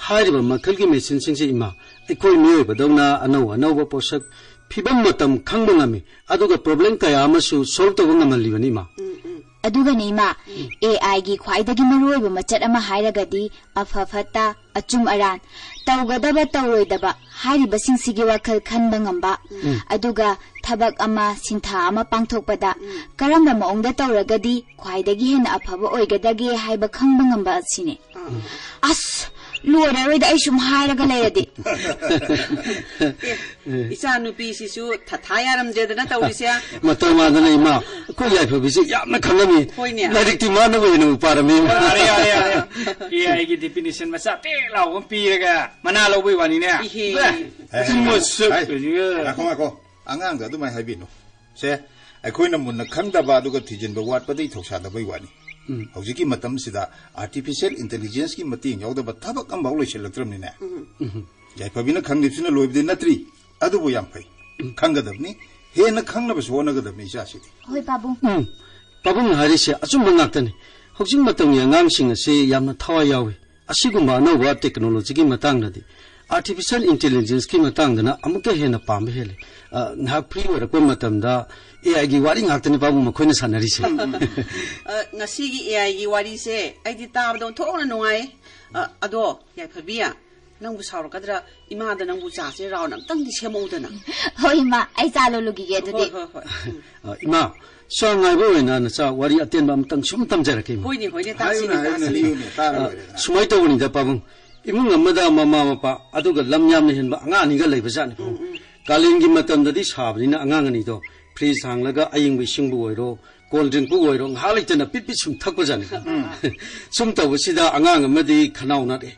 ꯍꯥꯏꯔꯤꯕ ꯃꯈꯜꯒꯤ ꯃꯦꯁꯤꯟꯁꯤꯡꯁꯤ, ꯏꯃꯥ, ꯑꯩꯈꯣꯏ ꯃꯤꯑꯣꯏꯕꯗꯧꯅ ꯑꯅꯧ ꯑꯅꯧꯕ ꯄꯣꯠꯁꯛ ꯐꯤꯕꯝ ꯃꯇꯝ ꯈꯪꯕ ꯉꯝꯃꯤ, ꯑꯗꯨꯒ problem ꯀꯌꯥ ꯑꯃꯁꯨ solve ꯇꯧꯕ ꯉꯝꯍꯜꯂꯤꯕꯅꯤ, ꯏꯃꯥ꯫ ꯑꯗꯨꯒꯅꯤ, ꯏꯃꯥ, ꯑꯦ ꯑꯥꯏꯒꯤ ꯈ꯭ꯋꯥꯏꯗꯒꯤ ꯃꯔꯨꯑꯣꯏꯕ ꯃꯆꯠ ꯑꯃ ꯍꯥꯏꯔꯒꯗꯤ ꯑꯐ ꯐꯠꯇ, ꯑꯆꯨꯝ ꯑꯔꯥꯟ, ꯇꯧꯒꯗꯕ ꯇꯧꯔꯣꯏꯗꯕ ꯍꯥꯏꯔꯤꯕꯁꯤꯡꯁꯤꯒꯤ ꯋꯥꯈꯜ ꯈꯟꯕ ꯉꯝꯕ, ꯑꯗꯨꯒ ꯊꯕꯛ ꯑꯃ, ꯁꯤꯟꯊꯥ ꯑꯃ ꯄꯥꯡꯊꯣꯛꯄꯗ ꯀꯔꯝꯕ ꯃꯑꯣꯡꯗ ꯇꯧꯔꯒꯗꯤ ꯈ꯭ꯋꯥꯏꯗꯒꯤ ꯍꯦꯟꯅ ꯑꯐꯕ ꯑꯣꯏꯒꯗꯒꯦ ꯍꯥꯏꯕ ꯈꯪꯕ ꯉꯝꯕ ꯑꯁꯤꯅꯤ꯫ ꯑꯁ, ꯂꯣꯏꯔꯔꯣꯏꯗ, ꯑꯩ ꯁꯨꯝ ꯍꯥꯏꯔꯒ ꯂꯩꯔꯗꯤ꯫ ꯑꯦ, ꯏꯆꯥ ꯅꯨꯄꯤꯁꯤꯁꯨ ꯊꯊꯥ ꯌꯥꯔꯝꯗ꯭ꯔꯦꯗꯅ ꯇꯧꯔꯤꯁꯦ꯫ ꯃꯇꯧ ꯃꯥꯟꯗꯅ, ꯏꯃꯥ, ꯑꯩꯈꯣꯏ ꯌꯥꯏꯐꯕꯤꯁꯦ ꯌꯥꯝꯅ ꯈꯪꯂꯝꯃꯤ꯫ ꯍꯣꯏꯅꯦ꯫ ꯂꯥꯏꯔꯤꯛꯇꯤ ꯃꯥꯅꯕꯨ ꯍꯦꯟꯅ ꯄꯥꯔꯝꯃꯤ꯫ ꯌꯥꯔꯦ, ꯌꯥꯔꯦ, ꯌꯥꯔꯦ꯫ ꯑꯦ ꯑꯥꯏꯒꯤ definition ꯃꯆꯥ ꯄꯦꯛ ꯂꯥꯎꯕ ꯑꯃ ꯄꯤꯔꯒ ꯃꯅꯥ ꯂꯧꯕꯩ ꯋꯥꯅꯤꯅꯦ꯫ ꯏꯍꯦ꯫ ꯑꯦ, ꯃꯁꯛ ꯍꯥꯏ, ꯉꯥꯏꯈꯣ, ꯉꯥꯏꯈꯣ꯫ ꯑꯉꯥꯡꯗ ꯑꯗꯨꯃꯥꯏꯅ ꯍꯥꯏꯕꯤꯅꯨ꯫ ꯁꯦ, ꯑꯩꯈꯣꯏꯅ ꯃꯨꯟꯅ ꯈꯪꯗꯕ ꯑꯗꯨꯒ ꯊꯤꯖꯤꯟꯕ ꯋꯥꯠꯄꯗꯒꯤ ꯊꯧꯁꯥꯗꯕꯩ ꯋꯥꯅꯤ꯫ ꯍꯧꯖꯤꯛꯀꯤ ꯃꯇꯝꯁꯤꯗ artificial intelligenceꯀꯤ ꯃꯇꯦꯡ ꯌꯥꯎꯗꯕ ꯊꯕꯛ ꯑꯃꯐꯥꯎ ꯂꯣꯏꯁꯤꯜꯂꯛꯇ꯭ꯔꯕꯅꯤꯅꯦ꯫ ꯌꯥꯏꯐꯕꯤꯅ ꯈꯪꯂꯤꯕꯁꯤꯅ ꯂꯣꯏꯕꯗꯤ ꯅꯠꯇ꯭ꯔꯤ, ꯑꯗꯨꯕꯨ ꯌꯥꯝ ꯐꯩ꯫ ꯈꯪꯒꯗꯕꯅꯤ, ꯍꯦꯟꯅ ꯈꯪꯅꯕꯁꯨ ꯍꯣꯠꯅꯒꯗꯕꯅꯤ ꯏꯆꯥꯁꯤꯗꯤ꯫ ꯍꯣꯏ, ꯄꯥꯕꯨꯡ꯫ ꯎꯝ, ꯄꯥꯕꯨꯡꯅ ꯍꯥꯏꯔꯤꯁꯦ ꯑꯆꯨꯝꯕ ꯉꯥꯛꯇꯅꯤ꯫ ꯍꯧꯖꯤꯛ ꯃꯇꯝꯒꯤ ꯑꯉꯥꯡꯁꯤꯡ ꯑꯁꯤ ꯌꯥꯝꯅ ꯊꯋꯥꯏ ꯌꯥꯎꯏ꯫ ꯑꯁꯤꯒꯨꯝꯕ ꯑꯅꯧꯕ technologyꯒꯤ ꯃꯇꯥꯡꯗꯗꯤ, artificial intelligenceꯀꯤ ꯃꯇꯥꯡꯗꯅ ꯑꯃꯨꯛꯀ ꯍꯦꯟꯅ ꯄꯥꯝꯕ ꯍꯦꯜꯂꯤ꯫ ꯑ, ꯉꯥꯏꯍꯥꯛ free ꯑꯣꯏꯔꯛꯄ ꯃꯇꯝꯗ ꯑꯦ ꯑꯥꯏꯒꯤ ꯋꯥꯔꯤ ꯉꯥꯛꯇꯅꯤ ꯄꯥꯕꯨꯡ ꯃꯈꯣꯏꯅ ꯁꯥꯟꯅꯔꯤꯁꯦ꯫ ꯑ, ꯉꯁꯤꯒꯤ ꯑꯦ ꯑꯥꯏꯒꯤ ꯋꯥꯔꯤꯁꯦ ꯑꯩꯗꯤ ꯇꯥꯕꯗ ꯑꯣꯟꯊꯣꯛꯅ ꯅꯨꯡꯉꯥꯏ꯫ ꯑ, ꯑꯗꯣ ꯌꯥꯏꯐꯕꯤ, ꯅꯪꯕꯨ ꯁꯥꯎꯔꯛꯀꯗ꯭ꯔꯥ? ꯏꯃꯥꯗ ꯅꯪꯕꯨ ꯆꯥꯁꯦ round ꯑꯝꯇꯪꯗꯤ ꯁꯦꯝꯃꯛꯎꯗꯅ꯫ ꯍꯣꯏ, ꯏꯃꯥ, ꯑꯩ ꯆꯥ ꯂꯣꯜꯂꯨꯈꯤꯒꯦ ꯑꯗꯨꯗꯤ꯫ ꯍꯣꯏ, ꯍꯣꯏ, ꯍꯣꯏ꯫ ꯎꯝ꯫ ꯑ, ꯏꯃꯥ, ꯆꯥ ꯉꯥꯏꯕ ꯑꯣꯏꯅ ꯅꯆꯥ ꯋꯥꯔꯤ ꯑꯇꯦꯟꯕ ꯑꯃꯇꯪ ꯁꯨꯝ ꯇꯝꯖꯔꯛꯀꯦ, ꯏꯃꯥ꯫ ꯍꯣꯏꯅꯦ, ꯍꯣꯏꯅꯦ, ꯍꯥꯏꯌꯨꯅꯦ, ꯇꯥꯁꯤꯅꯦ, ꯍꯥꯏꯌꯨꯅꯦ, ꯇꯥꯁꯤꯅꯦ꯫ ꯂꯤꯌꯨꯅꯦ, ꯇꯥꯔ ꯑ, ꯂꯣꯏꯔꯦꯗꯅ꯫ ꯁꯨꯃꯥꯏꯅ ꯇꯧꯕꯅꯤꯗ ꯄꯥꯕꯨꯡ, ꯏꯃꯨꯡ ꯑꯃꯗ ꯃꯃꯥ ꯃꯄꯥ ꯑꯗꯨꯒ ꯂꯝ ꯌꯥꯝꯅ ꯍꯦꯟꯕ ꯑꯉꯥꯡ ꯑꯅꯤꯒ ꯂꯩꯕꯖꯥꯠꯅꯤ ꯄꯥꯕꯨꯡ꯫ ꯀꯥꯂꯦꯟꯒꯤ ꯃꯇꯝꯗꯗꯤ ꯁꯥꯕꯅꯤꯅ ꯑꯉꯥꯡ ꯑꯅꯤꯗꯣ fridge ꯍꯥꯡꯂꯒ ꯑꯌꯤꯡꯕ ꯏꯁꯤꯡꯕꯨ ꯑꯣꯏꯔꯣ, cold drinkꯄꯨ ꯑꯣꯏꯔꯣ, ꯉꯥꯏꯍꯥꯛ ꯂꯩꯇꯅ ꯄꯤꯠ ꯄꯤꯠ ꯁꯨꯝ ꯊꯛꯄꯖꯥꯠꯅꯤ ꯄꯥꯕꯨꯡ꯫ ꯁꯨꯝ ꯇꯧꯕꯁꯤꯗ ꯑꯉꯥꯡ ꯑꯃꯗꯤ ꯈꯅꯥꯎ ꯅꯥꯔꯛꯑꯦ,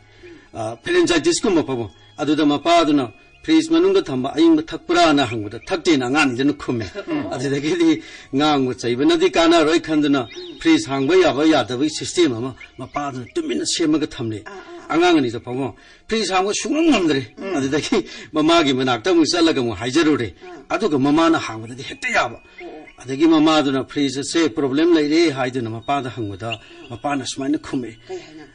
ꯑ, pharyngitisꯀꯨꯝꯕ ꯄꯥꯕꯨꯡ꯫ ꯑꯗꯨꯗ ꯃꯄꯥꯗꯨꯅ fridge ꯃꯅꯨꯡꯗ ꯊꯝꯕ ꯑꯌꯤꯡꯕ ꯊꯛꯄ꯭ꯔꯥꯅ ꯍꯪꯕꯗ ꯊꯛꯇꯦꯅ ꯑꯉꯥꯡ ꯑꯅꯤꯗꯨꯅ ꯈꯨꯝꯃꯦ꯫ ꯑꯗꯨꯗꯒꯤꯗꯤ ꯉꯥꯡꯕ ꯆꯩꯕꯅꯗꯤ ꯀꯥꯟꯅꯔꯣꯏ ꯈꯟꯗꯨꯅ fridge ꯍꯥꯡꯕ ꯌꯥꯕ ꯌꯥꯗꯕꯒꯤ system ꯑꯃ ꯃꯄꯥꯗꯨꯅ ꯇꯨꯃꯤꯟꯅ ꯁꯦꯝꯃꯒ ꯊꯝꯂꯦ꯫ ꯑꯉꯥꯡ ꯑꯅꯤꯗꯣ ꯄꯥꯕꯨꯡ, fridge ꯍꯥꯡꯕ ꯁꯨꯡꯉꯝ ꯉꯝꯗ꯭ꯔꯦ꯫ ꯑꯗꯨꯗꯒꯤ ꯃꯃꯥꯒꯤ ꯃꯅꯥꯛꯇ ꯑꯃꯨꯛ ꯆꯠꯂꯒ ꯑꯃꯨꯛ ꯍꯥꯏꯖꯔꯨꯔꯦ꯫ ꯑꯗꯨꯒ ꯃꯃꯥꯅ ꯍꯥꯡꯕꯗꯗꯤ ꯍꯦꯛꯇ ꯌꯥꯕ꯫ ꯑꯗꯒꯤ ꯃꯃꯥꯗꯨꯅ fridge ꯑꯁꯦ problem ꯂꯩꯔꯦ ꯍꯥꯏꯗꯨꯅ ꯃꯄꯥꯗ ꯍꯪꯕꯗ ꯃꯄꯥꯅ ꯁꯨꯃꯥꯏꯅ ꯈꯨꯝꯃꯛꯑꯦ,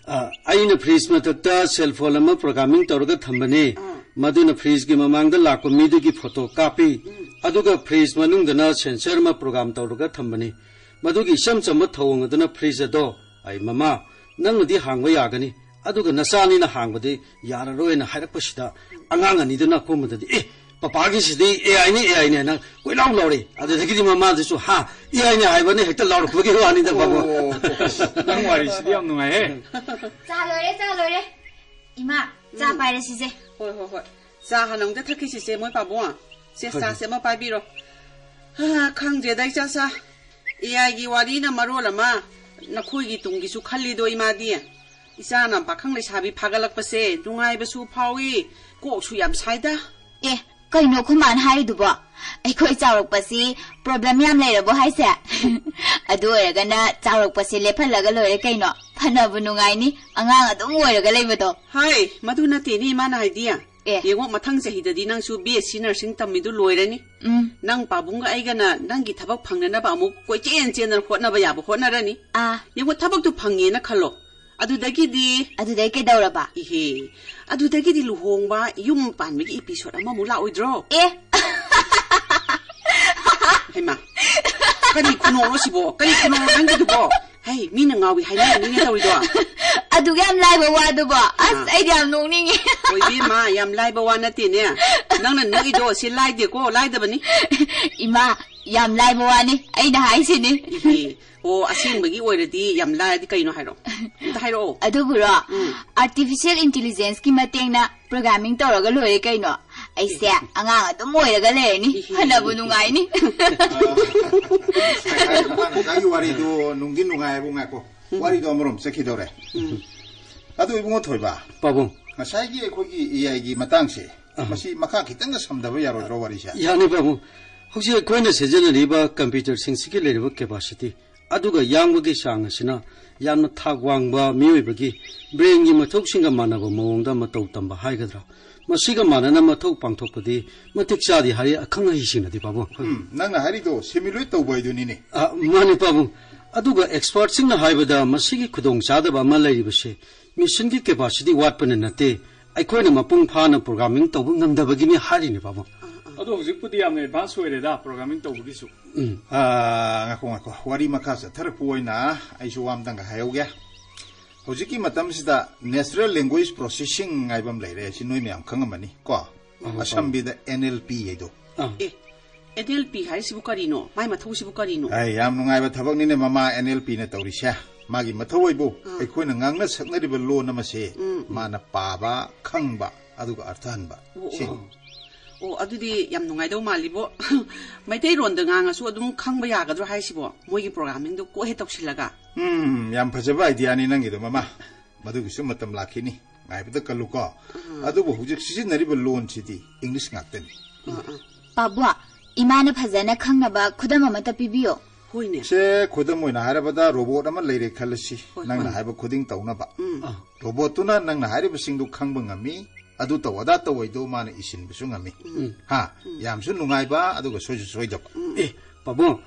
"ꯑ, ꯑꯩꯅ fridge ꯃꯊꯛꯇ cell phone ꯑꯃ programming ꯇꯧꯔꯒ ꯊꯝꯕꯅꯦ꯫ ꯃꯗꯨꯅ ꯐ꯭ꯔꯤꯖꯀꯤ ꯃꯃꯥꯡꯗ ꯂꯥꯛꯄ ꯃꯤꯗꯨꯒꯤ ꯐꯣꯇꯣ ꯀꯥꯞꯄꯤ꯫ ꯎꯝ꯫ ꯑꯗꯨꯒ ꯐ꯭ꯔꯤꯖ ꯃꯅꯨꯡꯗꯅ ꯁꯦꯟꯁꯔ ꯑꯃ ꯄ꯭ꯔꯣꯒ꯭ꯔꯥꯝ ꯇꯧꯔꯒ ꯊꯝꯕꯅꯤ꯫ ꯃꯗꯨꯒꯤ ꯏꯆꯝ ꯆꯝꯕ ꯊꯧꯑꯣꯡ ꯑꯗꯨꯅ ꯐ꯭ꯔꯤꯖ ꯑꯗꯣ, "ꯑꯩ ꯃꯃꯥ, ꯅꯪꯅꯗꯤ ꯍꯥꯡꯕ ꯌꯥꯒꯅꯤ, ꯑꯗꯨꯒ ꯅꯆꯥꯅꯤꯅ ꯍꯥꯡꯕꯗꯤ ꯌꯥꯔꯔꯣꯏꯅ" ꯍꯥꯏꯔꯛꯄꯁꯤꯗ, ꯑꯉꯥꯡ ꯑꯅꯤꯗꯨꯅ ꯑꯀꯣꯟꯕꯗꯗꯤ, "ꯑꯦ, ꯄꯄꯥꯒꯤꯁꯤꯗꯤ ꯑꯦ ꯑꯥꯏꯅꯤ, ꯑꯦ ꯑꯥꯏꯅꯤ" ꯍꯥꯏꯅ ꯀꯣꯏꯂꯥꯎ ꯂꯥꯎꯔꯦ꯫ ꯑꯗꯨꯗꯒꯤꯗꯤ ꯃꯃꯥꯗꯨꯁꯨ, "ꯍꯥ, ꯑꯦ ꯑꯥꯏꯅꯤ ꯍꯥꯏꯕꯅꯤ" ꯍꯦꯛꯇ ꯂꯥꯎꯔꯛꯄꯒꯤ ꯋꯥꯅꯤꯗ, ꯕꯥꯕꯨ꯫ ꯑꯣ, ꯅꯪ ꯋꯥꯔꯤꯁꯤꯗꯤ ꯌꯥꯝ ꯅꯨꯡꯉꯥꯏꯍꯦ꯫ ꯆꯥ ꯂꯣꯏꯔꯦ, ꯆꯥ ꯂꯣꯏꯔꯦ꯫ ꯏꯃꯥ, ꯆꯥ ꯎꯝ꯫ ꯄꯥꯏꯔꯁꯤꯁꯦ꯫ ꯍꯣꯏ, ꯍꯣꯏ, ꯍꯣꯏ꯫ ꯆꯥ ꯍꯥꯟꯅ ꯑꯃꯨꯛꯇ ꯊꯛꯈꯤꯁꯤꯁꯦ, ꯃꯣꯏ ꯄꯥꯕꯨꯡ꯫ ꯁꯦ, ꯍꯣꯏ, ꯆꯥꯁꯦ ꯍꯣꯏ꯫ ꯑꯃ ꯄꯥꯏꯕꯤꯔꯣ꯫ ꯍꯥ, ꯈꯪꯗ꯭ꯔꯦꯗ, ꯏꯆꯥ ꯆꯥ꯫ ꯑꯦ ꯑꯥꯏꯒꯤ ꯋꯥꯔꯤꯅ ꯃꯔꯣꯜ ꯑꯃ, ꯅꯈꯣꯏꯒꯤ ꯇꯨꯡꯒꯤꯁꯨ ꯈꯜꯂꯤꯗꯣ ꯏꯃꯥꯗꯤ꯫ ꯏꯆꯥꯅ ꯄꯥꯈꯪ ꯂꯩꯁꯥꯕꯤ ꯐꯥꯒꯠꯂꯛꯄꯁꯦ ꯅꯨꯡꯉꯥꯏꯕꯁꯨ ꯐꯥꯎꯏ, ꯀꯣꯛꯁꯨ ꯌꯥꯝ ꯁꯥꯏꯗ꯫ ꯑꯦ, ꯀꯩꯅꯣ ꯑꯩꯈꯣꯏ ꯃꯥꯅ ꯍꯥꯏꯔꯤꯗꯨꯕꯣ? ꯑꯩꯈꯣꯏ ꯆꯥꯎꯔꯛꯄꯁꯤ ꯄ꯭ꯔꯣꯕ꯭ꯂꯦꯝ ꯌꯥꯝ ꯂꯩꯔꯕꯣ ꯍꯥꯏꯁꯦ? ꯑꯗꯨ ꯑꯣꯏꯔꯒꯅ ꯆꯥꯎꯔꯛꯄꯁꯦ ꯂꯦꯞꯍꯜꯂꯒ ꯂꯣꯏꯔꯦ ꯀꯩꯅꯣ꯫ ꯐꯅꯕꯨ ꯅꯨꯡꯉꯥꯏꯅꯤ ꯑꯉꯥꯡ ꯑꯗꯨꯝ ꯑꯣꯏꯔꯒ ꯂꯩꯕꯗꯣ꯫ ꯍꯥꯏ, ꯃꯗꯨ ꯅꯠꯇꯦꯅꯦ ꯏꯃꯥꯅ ꯍꯥꯏꯗꯤ꯫ ꯑꯦ꯫ ꯌꯦꯡꯉꯣ, ꯃꯊꯪ ꯆꯍꯤꯗꯗꯤ ꯅꯪꯁꯨ ꯕꯤ ꯑꯦꯁ ꯁꯤ ꯅꯔꯁꯤꯡ ꯇꯝꯃꯤꯗꯨ ꯂꯣꯏꯔꯅꯤ꯫ ꯎꯝ꯫ ꯅꯪ ꯄꯥꯕꯨꯡꯒ ꯑꯩꯒꯅ ꯅꯪꯒꯤ ꯊꯕꯛ ꯐꯪꯅꯅꯕ ꯑꯃꯨꯛ ꯀꯣꯏꯆꯦꯟ ꯆꯦꯟꯗꯅ ꯍꯣꯠꯅꯕ ꯌꯥꯕ ꯍꯣꯠꯅꯔꯅꯤ꯫ ꯑꯥ꯫ ꯌꯦꯡꯉꯣ, ꯊꯕꯛꯇꯨ ꯐꯪꯉꯦꯅ ꯈꯜꯂꯣ꯫ ꯑꯗꯨꯗꯒꯤꯗꯤ ꯑꯗꯨꯗꯩ ꯀꯩꯗꯧꯔꯕ? ꯏꯍꯦ, ꯑꯗꯨꯗꯒꯤꯗꯤ ꯂꯨꯍꯣꯡꯕ, ꯌꯨꯝ ꯄꯥꯟꯕꯒꯤ ꯏꯄꯤꯁꯣꯠ ꯑꯃꯃꯨꯛ ꯂꯥꯛꯑꯣꯏꯗ꯭ꯔꯣ? ꯑꯦ! ꯍꯩꯃꯥ, ꯀꯔꯤ ꯈꯨꯅꯣꯛꯅꯣ ꯁꯤꯕꯣ? ꯀꯔꯤ ꯈꯨꯅꯣꯛꯅꯣ ꯅꯪꯒꯤꯗꯨꯕꯣ? ꯍꯩ, ꯃꯤꯅ ꯉꯥꯎꯏ ꯍꯥꯏꯅꯔꯅꯤꯅꯦ ꯇꯧꯔꯤꯗꯣ꯫ ꯑꯗꯨꯒ ꯌꯥꯝ ꯂꯥꯏꯕ ꯋꯥꯗꯨꯕꯣ? ꯑꯁ, ꯑꯥ꯫ ꯑꯩꯗꯤ ꯌꯥꯝ ꯅꯣꯛꯅꯤꯡꯉꯦ꯫ ꯍꯣꯏ, ꯏꯕꯦꯝꯃ, ꯌꯥꯝ ꯂꯥꯏꯕ ꯋꯥ ꯅꯠꯇꯦꯅꯦ꯫ ꯅꯪꯅ ꯅꯣꯛꯏꯗꯣ ꯁꯤ ꯂꯥꯏꯗꯦꯀꯣ, ꯂꯥꯏꯗꯕꯅꯤ꯫ ꯏꯃꯥ, ꯌꯥꯝ ꯂꯥꯏꯕ ꯋꯥꯅꯤ, ꯑꯩꯅ ꯍꯥꯏꯁꯤꯅꯤ꯫ ꯏꯍꯦ, ꯑꯣ, ꯑꯁꯦꯡꯕꯒꯤ ꯑꯣꯏꯔꯗꯤ ꯌꯥꯝ ꯂꯥꯏꯔꯗꯤ ꯀꯩꯅꯣ ꯍꯥꯏꯔꯛꯑꯣ? ꯑꯝꯇ ꯍꯥꯏꯔꯛꯑꯣ꯫ ꯑꯗꯨꯕꯨꯔꯣ, ꯎꯝ꯫ ꯑꯥꯔꯇꯤꯐꯤꯁꯤꯌꯦꯜ ꯏꯟꯇꯤꯂꯤꯖꯦꯟꯁꯀꯤ ꯃꯇꯦꯡꯅ ꯄ꯭ꯔꯣꯒ꯭ꯔꯥꯃꯤꯡ ꯇꯧꯔꯒ ꯂꯣꯏꯔꯦ ꯀꯩꯅꯣ꯫ ꯑꯩꯁꯦ ꯑꯉꯥꯡ ꯑꯗꯨꯝ ꯑꯣꯏꯔꯒ ꯂꯩꯔꯅꯤ꯫ ꯏꯍꯦ꯫ ꯐꯅꯕꯨ ꯅꯨꯡꯉꯥꯏꯅꯤ꯫ ꯑ, ꯃꯥꯅ ꯉꯁꯥꯏꯒꯤ ꯋꯥꯔꯤꯗꯨ ꯅꯨꯡꯗꯤ ꯅꯨꯡꯉꯥꯏꯕꯨ, ꯉꯥꯏꯈꯣ꯫ ꯎꯝ꯫ ꯋꯥꯔꯤꯗꯣ ꯑꯃꯔꯣꯝ ꯆꯠꯈꯤꯗꯧꯔꯦ꯫ ꯎꯝ꯫ ꯑꯗꯨ ꯏꯕꯨꯡꯉꯣ ꯊꯣꯏꯕ, ꯄꯥꯕꯨꯡ꯫ ꯉꯁꯥꯏꯒꯤ ꯑꯩꯈꯣꯏꯒꯤ ꯑꯦ ꯑꯥꯏꯒꯤ ꯃꯇꯥꯡꯁꯦ, ꯑ꯫ ꯃꯁꯤ ꯃꯈꯥ ꯈꯤꯇꯪꯒ ꯁꯝꯊꯕ ꯌꯥꯔꯣꯏꯗ꯭ꯔꯣ ꯋꯥꯔꯤꯁꯦ? ꯌꯥꯅꯤ ꯄꯥꯕꯨꯡ꯫ ꯍꯧꯖꯤꯛ ꯑꯩꯈꯣꯏꯅ ꯁꯤꯖꯤꯟꯅꯔꯤꯕ ꯀꯝꯄ꯭ꯌꯨꯇꯔꯁꯤꯡꯁꯤꯒꯤ ꯂꯩꯔꯤꯕ ꯀꯦꯄꯥꯁꯤꯇꯤ, ꯑꯗꯨꯒ ꯌꯥꯡꯕꯒꯤ ꯆꯥꯡ ꯑꯁꯤꯅ ꯌꯥꯝꯅ ꯊꯥꯛ ꯋꯥꯡꯕ ꯃꯤꯑꯣꯏꯕꯒꯤ ꯕ꯭ꯔꯦꯟꯒꯤ ꯃꯊꯧꯁꯤꯡꯒ ꯃꯥꯟꯅꯕ ꯃꯑꯣꯡꯗ ꯃꯇꯧ ꯇꯝꯕ ꯍꯥꯏꯒꯗ꯭ꯔꯥ, ꯃꯁꯤꯒ ꯃꯥꯟꯅꯅ ꯃꯊꯧ ꯄꯥꯡꯊꯣꯛꯄꯗꯤ ꯃꯇꯤꯛ ꯆꯥꯗꯦ ꯍꯥꯏꯔꯤ ꯑꯈꯪ ꯑꯍꯩꯁꯤꯡꯅꯗꯤ, ꯄꯥꯕꯨꯡ꯫ ꯎꯝ, ꯅꯪꯅ ꯍꯥꯏꯔꯤꯗꯣ ꯁꯤꯃꯤꯂꯦꯠ ꯇꯧꯕ ꯍꯥꯏꯗꯨꯅꯤꯅꯦ꯫ ꯑ, ꯃꯥꯅꯤ, ꯄꯥꯕꯨꯡ꯫ ꯑꯗꯨꯒ ꯑꯦꯛꯁꯄꯔꯠꯁꯤꯡꯅ ꯍꯥꯏꯕꯗ ꯃꯁꯤꯒꯤ ꯈꯨꯗꯣꯡꯆꯥꯗꯕ ꯑꯃ ꯂꯩꯔꯤꯕꯁꯦ ꯃꯦꯁꯤꯟꯒꯤ ꯀꯦꯄꯥꯁꯤꯇꯤ ꯋꯥꯠꯄꯅ ꯅꯠꯇꯦ, ꯑꯩꯈꯣꯏꯅ ꯃꯄꯨꯡ ꯐꯥꯅ programming ꯇꯧꯕ ꯉꯝꯗꯕꯒꯤꯅꯤ ꯍꯥꯏꯔꯤꯅꯦ, ꯄꯥꯕꯨꯡ꯫ ꯑꯗꯣ ꯍꯧꯖꯤꯛꯄꯨꯗꯤ ꯌꯥꯝꯅ advance ꯑꯣꯏꯔꯦꯗ programming ꯇꯧꯕꯒꯤꯁꯨ꯫ ꯎꯝ꯫ ꯑꯥ, ꯉꯥꯏꯈꯣ, ꯉꯥꯏꯈꯣ꯫ ꯋꯥꯔꯤ ꯃꯈꯥ ꯆꯠꯊꯔꯛꯄ ꯑꯣꯏꯅ ꯑꯩꯁꯨ ꯋꯥ ꯑꯝꯇꯪꯒ ꯍꯥꯏꯍꯧꯒꯦ꯫ ꯍꯧꯖꯤꯛꯀꯤ ꯃꯇꯝꯁꯤꯗ natural language processing ꯍꯥꯏꯕ ꯑꯃ ꯂꯩꯔꯦ, ꯁꯤ ꯅꯣꯏ ꯃꯌꯥꯝ ꯈꯪꯉꯝꯃꯅꯤ ꯀꯣ? ꯑꯥ, ꯑꯁꯝꯕꯤꯗ N L P ꯍꯥꯏꯗꯣ꯫ ꯑꯥ꯫ ꯑꯦ, N L P ꯍꯥꯏꯔꯤꯁꯤꯕꯨ ꯀꯔꯤꯅꯣ? ꯃꯥꯏ ꯃꯊꯧꯁꯤꯕꯨ ꯀꯔꯤꯅꯣ? ꯑꯦ, ꯌꯥꯝ ꯅꯨꯡꯉꯥꯏꯕ ꯊꯕꯛꯅꯤꯅꯦ, ꯃꯃꯥ, N L P ꯅ ꯇꯧꯔꯤꯁꯦ꯫ ꯃꯥꯒꯤ ꯃꯊꯧ ꯍꯥꯏꯕꯨ ꯑꯥ꯫ ꯑꯩꯈꯣꯏꯅ ꯉꯥꯡꯅ ꯁꯛꯅꯔꯤꯕ ꯂꯣꯟ ꯑꯃꯁꯦ ꯎꯝ, ꯎꯝ꯫ ꯃꯥꯅ ꯄꯥꯕ, ꯈꯪꯕ, ꯑꯗꯨꯒ ꯑꯔꯊ ꯍꯟꯕ꯫ ꯑꯣ, ꯑꯣ꯫ ꯁꯤꯅꯤ꯫ ꯑꯣ, ꯑꯗꯨꯗꯤ ꯌꯥꯝ ꯅꯨꯡꯉꯥꯏꯗꯧ ꯃꯥꯜꯂꯤꯕꯣ꯫ ꯃꯩꯇꯩꯔꯣꯟꯗ ꯉꯥꯡꯉꯁꯨ ꯑꯗꯨꯝ ꯈꯪꯕ ꯌꯥꯒꯗ꯭ꯔꯣ ꯍꯥꯏꯁꯤꯕꯣ? ꯃꯣꯏꯒꯤ programmingꯗꯣ ꯀꯣꯛ ꯍꯦꯛ ꯇꯧꯁꯤꯜꯂꯒ? ꯎꯝ, ꯌꯥꯝ ꯐꯖꯕ ideaꯅꯤ ꯅꯪꯒꯤꯗꯣ, ꯃꯃꯥ꯫ ꯃꯗꯨꯒꯤꯁꯨ ꯃꯇꯝ ꯂꯥꯛꯈꯤꯅꯤ꯫ ꯉꯥꯏꯕꯗ ꯀꯜꯂꯨꯀꯣ꯫ ꯎꯝ꯫ ꯑꯗꯨꯕꯨ ꯍꯧꯖꯤꯛ ꯁꯤꯖꯤꯟꯅꯔꯤꯕ ꯂꯣꯟꯁꯤꯗꯤ English ꯉꯥꯛꯇꯅꯤ꯫ ꯑꯥ, ꯑꯥ꯫ ꯄꯥꯕꯨꯡ, ꯏꯃꯥꯅ ꯐꯖꯅ ꯈꯪꯅꯕ ꯈꯨꯗꯝ ꯑꯃꯠꯇ ꯄꯤꯕꯤꯌꯣ꯫ ꯍꯣꯏꯅꯦ꯫ ꯁꯦ, ꯈꯨꯗꯝ ꯑꯣꯏꯅ ꯍꯥꯏꯔꯕꯗ, robot ꯑꯃ ꯂꯩꯔꯦ ꯈꯜꯂꯁꯤ, ꯍꯣꯏ, ꯅꯪꯅ ꯍꯣꯏ꯫ ꯍꯥꯏꯕ ꯈꯨꯗꯤꯡ ꯇꯧꯅꯕ꯫ ꯎꯝ꯫ ꯑꯥ꯫ Robotꯇꯨꯅ ꯅꯪꯅ ꯍꯥꯏꯔꯤꯕꯁꯤꯡꯗꯨ ꯈꯪꯕ ꯉꯝꯃꯤ, ꯑꯗꯨ ꯇꯧ, ꯑꯗꯥ ꯇꯧ ꯍꯥꯏꯗꯣ ꯃꯥꯅ ꯏꯁꯤꯟꯕꯁꯨ ꯉꯝꯃꯤ꯫ ꯎꯝ꯫ ꯍꯥ? ꯎꯝ꯫ ꯌꯥꯝꯁꯨ ꯅꯨꯡꯉꯥꯏꯕ, ꯑꯗꯨꯒ ꯁꯣꯏꯁꯨ ꯁꯣꯏꯗꯕ꯫ ꯎꯝ꯫ ꯑꯦ, ꯄꯥꯕꯨꯡ,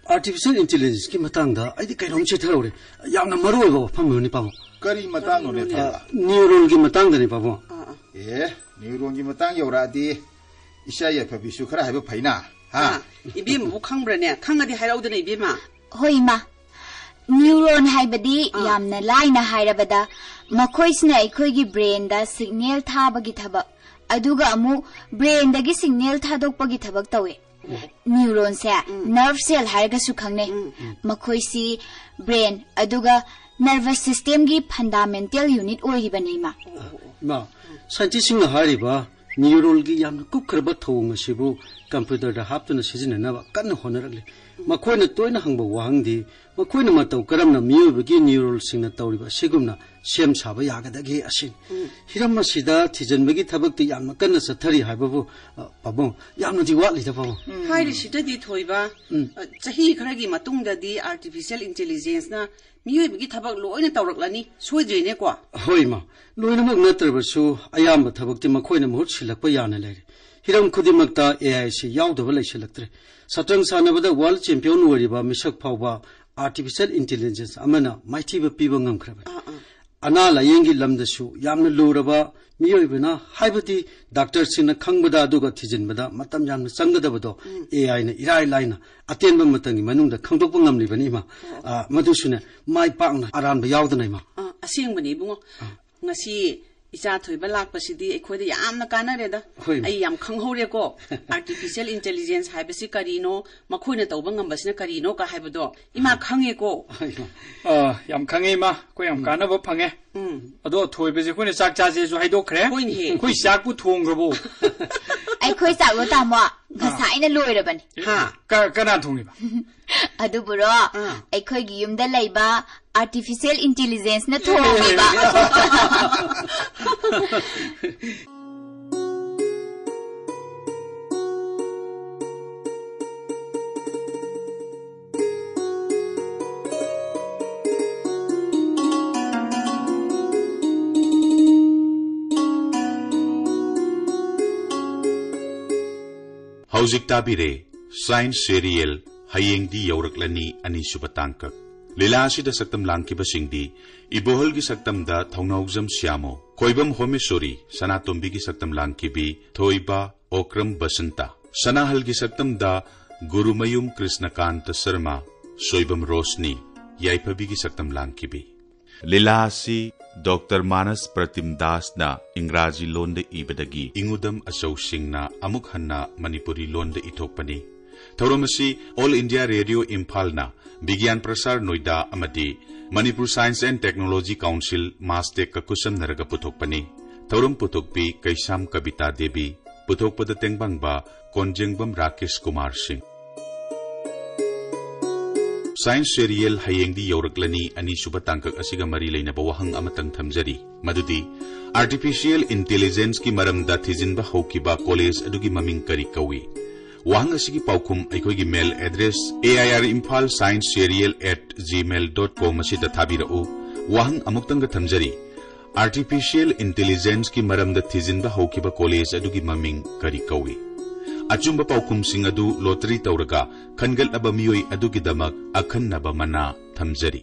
artificial intelligenceꯀꯤ ꯃꯇꯥꯡꯗ ꯑꯩꯗꯤ ꯀꯩꯅꯣꯝ ꯆꯤꯊꯍꯧꯔꯦ꯫ ꯌꯥꯝꯅ ꯃꯔꯨ ꯑꯣꯏꯕ ꯋꯥꯐꯝ ꯑꯃꯅꯤ, ꯄꯥꯕꯨꯡ꯫ ꯀꯔꯤ ꯃꯇꯥꯡꯅꯣꯅꯦ, ꯀꯔꯤꯅꯣꯅꯦ? ꯊꯣꯏꯕ? ꯑ, neuronꯒꯤ ꯃꯇꯥꯡꯗꯅꯤ, ꯄꯥꯕꯨꯡ꯫ ꯑꯥ, ꯑꯥ꯫ ꯑꯦ, neuronꯒꯤ ꯃꯇꯥꯡ ꯌꯧꯔꯛꯑꯗꯤ ꯏꯆꯥ ꯌꯥꯏꯐꯕꯤꯁꯨ ꯈꯔ ꯍꯥꯏꯕ ꯐꯩꯅ, ꯍꯥ? ꯑꯥ, ꯏꯕꯦꯝꯃꯕꯨ ꯈꯪꯕ꯭ꯔꯅꯦ? ꯈꯪꯉꯗꯤ ꯍꯥꯏꯔꯛꯎꯗꯅ, ꯏꯕꯦꯝꯃ꯫ ꯍꯣꯏ, ꯏꯃꯥ꯫ Neuron ꯍꯥꯏꯕꯗꯤ ꯑꯥ꯫ ꯌꯥꯝꯅ ꯂꯥꯏꯅ ꯍꯥꯏꯔꯕꯗ, ꯃꯈꯣꯏꯁꯤꯅ ꯑꯩꯈꯣꯏꯒꯤ brainꯗ signal ꯊꯥꯕꯒꯤ ꯊꯕꯛ, ꯑꯗꯨꯒ ꯑꯃꯨꯛ brainꯗꯒꯤ signal ꯊꯥꯗꯣꯛꯄꯒꯤ ꯊꯕꯛ ꯇꯧꯏ꯫ Neuronꯁꯦ ꯎꯝ꯫ Nerve cell ꯍꯥꯏꯔꯒꯁꯨ ꯈꯪꯅꯩ꯫ ꯎꯝ꯫ ꯃꯈꯣꯏꯁꯤ brain ꯑꯗꯨꯒ nervous systemꯒꯤ fundamental unit ꯑꯣꯏꯔꯤꯕꯅꯤ, ꯏꯃꯥ꯫ ꯑꯣ, ꯑꯣ, ꯑꯣ꯫ ꯏꯃꯥ, scientistꯁꯤꯡꯅ ꯍꯥꯏꯔꯤꯕ neuronꯒꯤ ꯌꯥꯝꯅ ꯀꯨꯞꯈ꯭ꯔꯕ ꯊꯧꯑꯣꯡ ꯑꯁꯤꯕꯨ computerꯗ ꯍꯥꯞꯇꯨꯅ ꯁꯤꯖꯤꯟꯅꯅꯕ ꯀꯟꯅ ꯍꯣꯠꯅꯔꯛꯂꯤ꯫ ꯃꯈꯣꯏꯅ ꯇꯣꯏꯅ ꯍꯪꯕ ꯋꯥꯍꯪꯗꯤ, ꯃꯈꯣꯏꯅ ꯃꯇꯧ ꯀꯔꯝꯅ ꯃꯤꯑꯣꯏꯕꯒꯤ neuronꯁꯤꯡꯅ ꯇꯧꯔꯤꯕ ꯑꯁꯤꯒꯨꯝꯅ ꯁꯦꯝ ꯁꯥꯕ ꯌꯥꯒꯗꯒꯦ ꯑꯁꯤꯅꯤ꯫ ꯎꯝ꯫ ꯍꯤꯔꯝ ꯑꯁꯤꯗ ꯊꯤꯖꯤꯟꯕꯒꯤ ꯊꯕꯛꯇꯤ ꯌꯥꯝꯅ ꯀꯟꯅ ꯆꯠꯊꯔꯤ ꯍꯥꯏꯕꯕꯨ, ꯑ, ꯄꯥꯕꯨꯡ, ꯌꯥꯝꯅꯗꯤ ꯋꯥꯠꯂꯤꯗ, ꯄꯥꯕꯨꯡ꯫ ꯎꯝ꯫ ꯍꯥꯏꯔꯤꯁꯤꯗꯗꯤ, ꯊꯣꯏꯕ, ꯎꯝ꯫ ꯑ, ꯆꯍꯤ ꯈꯔꯒꯤ ꯃꯇꯨꯡꯗꯗꯤ artificial intelligenceꯅ ꯃꯤꯑꯣꯏꯕꯒꯤ ꯊꯕꯛ ꯂꯣꯏꯅ ꯇꯧꯔꯛꯂꯅꯤ, ꯁꯣꯏꯗ꯭ꯔꯦꯅꯦꯀꯣ? ꯍꯣꯏ, ꯏꯃꯥ꯫ ꯂꯣꯏꯅꯃꯛ ꯅꯠꯇ꯭ꯔꯕꯁꯨ ꯑꯌꯥꯝꯕ ꯊꯕꯛꯇꯤ ꯃꯈꯣꯏꯅ ꯃꯍꯨꯠ ꯁꯤꯜꯂꯛꯄ ꯌꯥꯅ ꯂꯩꯔꯦ꯫ ꯍꯤꯔꯝ ꯈꯨꯗꯤꯡꯃꯛꯇ AI ꯑꯁꯤ ꯌꯥꯎꯗꯕ ꯂꯩꯁꯤꯜꯂꯛꯇ꯭ꯔꯦ꯫ ꯁꯇ꯭ꯔꯪ ꯁꯥꯟꯅꯕꯗ world champion ꯑꯣꯏꯔꯤꯕ ꯃꯤꯁꯛ ꯐꯥꯎꯕ artificial intelligence ꯑꯃꯅ ꯃꯥꯏꯊꯤꯕ ꯄꯤꯕ ꯉꯝꯈ꯭ꯔꯕꯅꯤ꯫ ꯑꯥ, ꯑꯥ꯫ ꯑꯅꯥ ꯂꯥꯌꯦꯡꯒꯤ ꯂꯝꯗꯁꯨ ꯌꯥꯝꯅ ꯂꯨꯔꯕ, ꯃꯤꯑꯣꯏꯕꯅ, ꯍꯥꯏꯕꯗꯤ ꯗꯥꯛꯇꯔꯁꯤꯡꯅ ꯈꯪꯕꯗ ꯑꯗꯨꯒ ꯊꯤꯖꯤꯟꯕꯗ ꯃꯇꯝ ꯌꯥꯝꯅ ꯆꯪꯒꯗꯕꯗꯣ, ꯎꯝ꯫ ꯑꯦ ꯑꯥꯏꯅ ꯏꯔꯥꯏ ꯂꯥꯏꯅ ꯑꯇꯦꯟꯕ ꯃꯇꯝꯒꯤ ꯃꯅꯨꯡꯗ ꯈꯪꯗꯣꯛꯄ ꯉꯝꯂꯤꯕꯅꯤ, ꯏꯃꯥ꯫ ꯑꯣ꯫ ꯑ, ꯃꯗꯨꯁꯨꯅꯦ, ꯃꯥꯏ ꯄꯥꯛꯅ ꯑꯔꯥꯟꯕ ꯌꯥꯎꯗꯅ, ꯏꯃꯥ꯫ ꯑ, ꯑꯁꯦꯡꯕꯅꯤ, ꯏꯕꯨꯡꯉꯣ꯫ ꯑ꯫ ꯉꯁꯤ ꯏꯆꯥ ꯊꯣꯏꯕ ꯂꯥꯛꯄꯁꯤꯗꯤ ꯑꯩꯈꯣꯏꯗ ꯌꯥꯝꯅ ꯀꯥꯟꯅꯔꯦꯗ꯫ ꯍꯣꯏ, ꯏꯃꯥ꯫ ꯑꯩ ꯌꯥꯝ ꯈꯪꯍꯧꯔꯦꯀꯣ꯫ Artificial intelligence ꯍꯥꯏꯕꯁꯤ ꯀꯔꯤꯅꯣ, ꯃꯈꯣꯏꯅ ꯇꯧꯕ ꯉꯝꯕꯁꯤꯅ ꯀꯔꯤꯅꯣ ꯀ ꯍꯥꯏꯕꯗꯣ ꯏꯃꯥ ꯈꯪꯉꯦꯀꯣ꯫ ꯍꯣꯏ, ꯏꯃꯥ꯫ ꯑ, ꯌꯥꯝ ꯈꯪꯉꯦ, ꯏꯃꯥ꯫ ꯑꯩꯈꯣꯏ ꯌꯥꯝ ꯎꯝ꯫ ꯀꯥꯟꯅꯕ ꯐꯪꯉꯦ꯫ ꯎꯝ꯫ ꯑꯗꯣ ꯊꯣꯏꯕꯁꯦ ꯑꯩꯈꯣꯏꯅ ꯆꯥꯛ ꯆꯥꯁꯦꯁꯨ ꯍꯥꯏꯗꯣꯛꯈ꯭ꯔꯦ꯫ ꯍꯣꯏꯅꯦꯍꯦ꯫ ꯑꯩꯈꯣꯏ ꯆꯥꯛꯄꯨ ꯊꯣꯡꯈ꯭ꯔꯕꯣ? ꯑꯩꯈꯣꯏ ꯆꯥꯛꯂꯣ, ꯇꯥꯃꯣ? ꯉꯁꯥꯏꯅ ꯂꯣꯏꯔꯕꯅꯤ꯫ ꯍꯥ? ꯀ-, ꯀꯅꯥ ꯊꯣꯡꯉꯤꯕ? ꯑꯗꯨꯕꯨꯔꯣ, ꯑꯥ꯫ ꯑꯩꯈꯣꯏꯒꯤ ꯌꯨꯝꯗ ꯂꯩꯕ artificial intelligenceꯅ ꯊꯣꯡꯉꯤꯕ꯫ ꯍꯧꯖꯤꯛ ꯇꯥꯕꯤꯔꯦ Science Serial ꯍꯌꯦꯡꯗꯤ ꯌꯧꯔꯛꯂꯅꯤ ꯑꯅꯤꯁꯨꯕ ꯇꯥꯡꯀꯛ꯫ ꯂꯤꯂꯥ ꯑꯁꯤꯗ ꯁꯛꯇꯝ ꯂꯥꯡꯈꯤꯕꯁꯤꯡꯗꯤ ꯏꯕꯣꯍꯜꯒꯤ ꯁꯛꯇꯝꯗ ꯊꯧꯅꯥꯎꯖꯝ ꯁ꯭ꯌꯥꯃꯣ, ꯈꯣꯏꯕꯝ ꯍꯣꯃꯦꯁꯣꯔꯤ, ꯁꯅꯥꯇꯣꯝꯕꯤꯒꯤ ꯁꯛꯇꯝ ꯂꯥꯡꯈꯤꯕꯤ ꯊꯣꯏꯕ ꯑꯣꯀ꯭ꯔꯝ ꯕꯁꯟꯇ, ꯁꯅꯥꯍꯜꯒꯤ ꯁꯛꯇꯝꯗ ꯒꯨꯔꯨꯃꯌꯨꯝ ꯀ꯭ꯔꯤꯁꯅꯀꯥꯟꯇ ꯁꯔꯃ, ꯁꯣꯏꯕꯝ ꯔꯣꯁꯅꯤ, ꯌꯥꯏꯐꯕꯤꯒꯤ ꯁꯛꯇꯝ ꯂꯥꯡꯈꯤꯕꯤ꯫ ꯂꯤꯂꯥ ꯑꯁꯤ ꯗꯣꯛꯇꯔ ꯃꯥꯅꯁ ꯄ꯭ꯔꯇꯤꯝ ꯗꯥꯁꯅ ꯏꯪꯒ꯭ꯔꯥꯖꯤ ꯂꯣꯟꯗ ꯏꯕꯗꯒꯤ ꯏꯉꯨꯗꯝ ꯑꯆꯧꯁꯤꯡꯅ ꯑꯃꯨꯛ ꯍꯟꯅ ꯃꯅꯤꯄꯨꯔꯤ ꯂꯣꯟꯗ ꯏꯊꯣꯛꯄꯅꯤ꯫ ꯊꯧꯔꯝ ꯑꯁꯤ All India Radio ꯏꯝꯐꯥꯜꯅ, ꯕꯤꯒ꯭ꯌꯥꯟ ꯄ꯭ꯔꯁꯥꯔ ꯅꯣꯏꯗꯥ ꯑꯃꯗꯤ Manipur Science and Technology Council, ꯃꯥꯁꯇꯦꯛꯀ ꯈꯨꯠꯁꯝꯅꯔꯒ ꯄꯨꯊꯣꯛꯄꯅꯤ꯫ ꯊꯧꯔꯝ ꯄꯨꯊꯣꯛꯄꯤ ꯀꯩꯁꯥꯝ ꯀꯕꯤꯇꯥ ꯗꯦꯕꯤ, ꯄꯨꯊꯣꯛꯄꯗ ꯇꯦꯡꯕꯥꯡꯕ ꯀꯣꯟꯖꯦꯡꯕꯝ ꯔꯥꯀꯦꯁ ꯀꯨꯃꯥꯔ ꯁꯤꯡ꯫ Science Serial ꯍꯌꯦꯡꯗꯤ ꯌꯧꯔꯛꯂꯅꯤ ꯑꯅꯤꯁꯨꯕ ꯇꯥꯡꯀꯛ ꯑꯁꯤꯒ ꯃꯔꯤ ꯂꯩꯅꯕ ꯋꯥꯍꯪ ꯑꯃꯇꯪ ꯊꯝꯖꯔꯤ, ꯃꯗꯨꯗꯤ Artificial Intelligenceꯀꯤ ꯃꯔꯝꯗ ꯊꯤꯖꯤꯟꯕ ꯍꯧꯈꯤꯕ ꯀꯣꯂꯦꯖ ꯑꯗꯨꯒꯤ ꯃꯃꯤꯡ ꯀꯔꯤ ꯀꯧꯏ? ꯋꯥꯍꯪ ꯑꯁꯤꯒꯤ ꯄꯥꯎꯈꯨꯝ ꯑꯩꯈꯣꯏꯒꯤ mail address A I R Imphal Science Serial at gmail dot com ꯑꯁꯤꯗ ꯊꯥꯕꯤꯔꯛꯎ꯫ ꯋꯥꯍꯪ ꯑꯃꯨꯛꯇꯪꯒ ꯊꯝꯖꯔꯤ, Artificial Intelligenceꯀꯤ ꯃꯔꯝꯗ ꯊꯤꯖꯤꯟꯕ ꯍꯧꯈꯤꯕ ꯀꯣꯂꯦꯖ ꯑꯗꯨꯒꯤ ꯃꯃꯤꯡ ꯀꯔꯤ ꯀꯧꯏ? ꯑꯆꯨꯝꯕ ꯄꯥꯎꯈꯨꯝꯁꯤꯡ ꯑꯗꯨ lottery ꯇꯧꯔꯒ ꯈꯟꯒꯠꯂꯕ ꯃꯤꯑꯣꯏ ꯑꯗꯨꯒꯤꯗꯃꯛ ꯑꯈꯟꯅꯕ ꯃꯅꯥ ꯊꯝꯖꯔꯤ꯫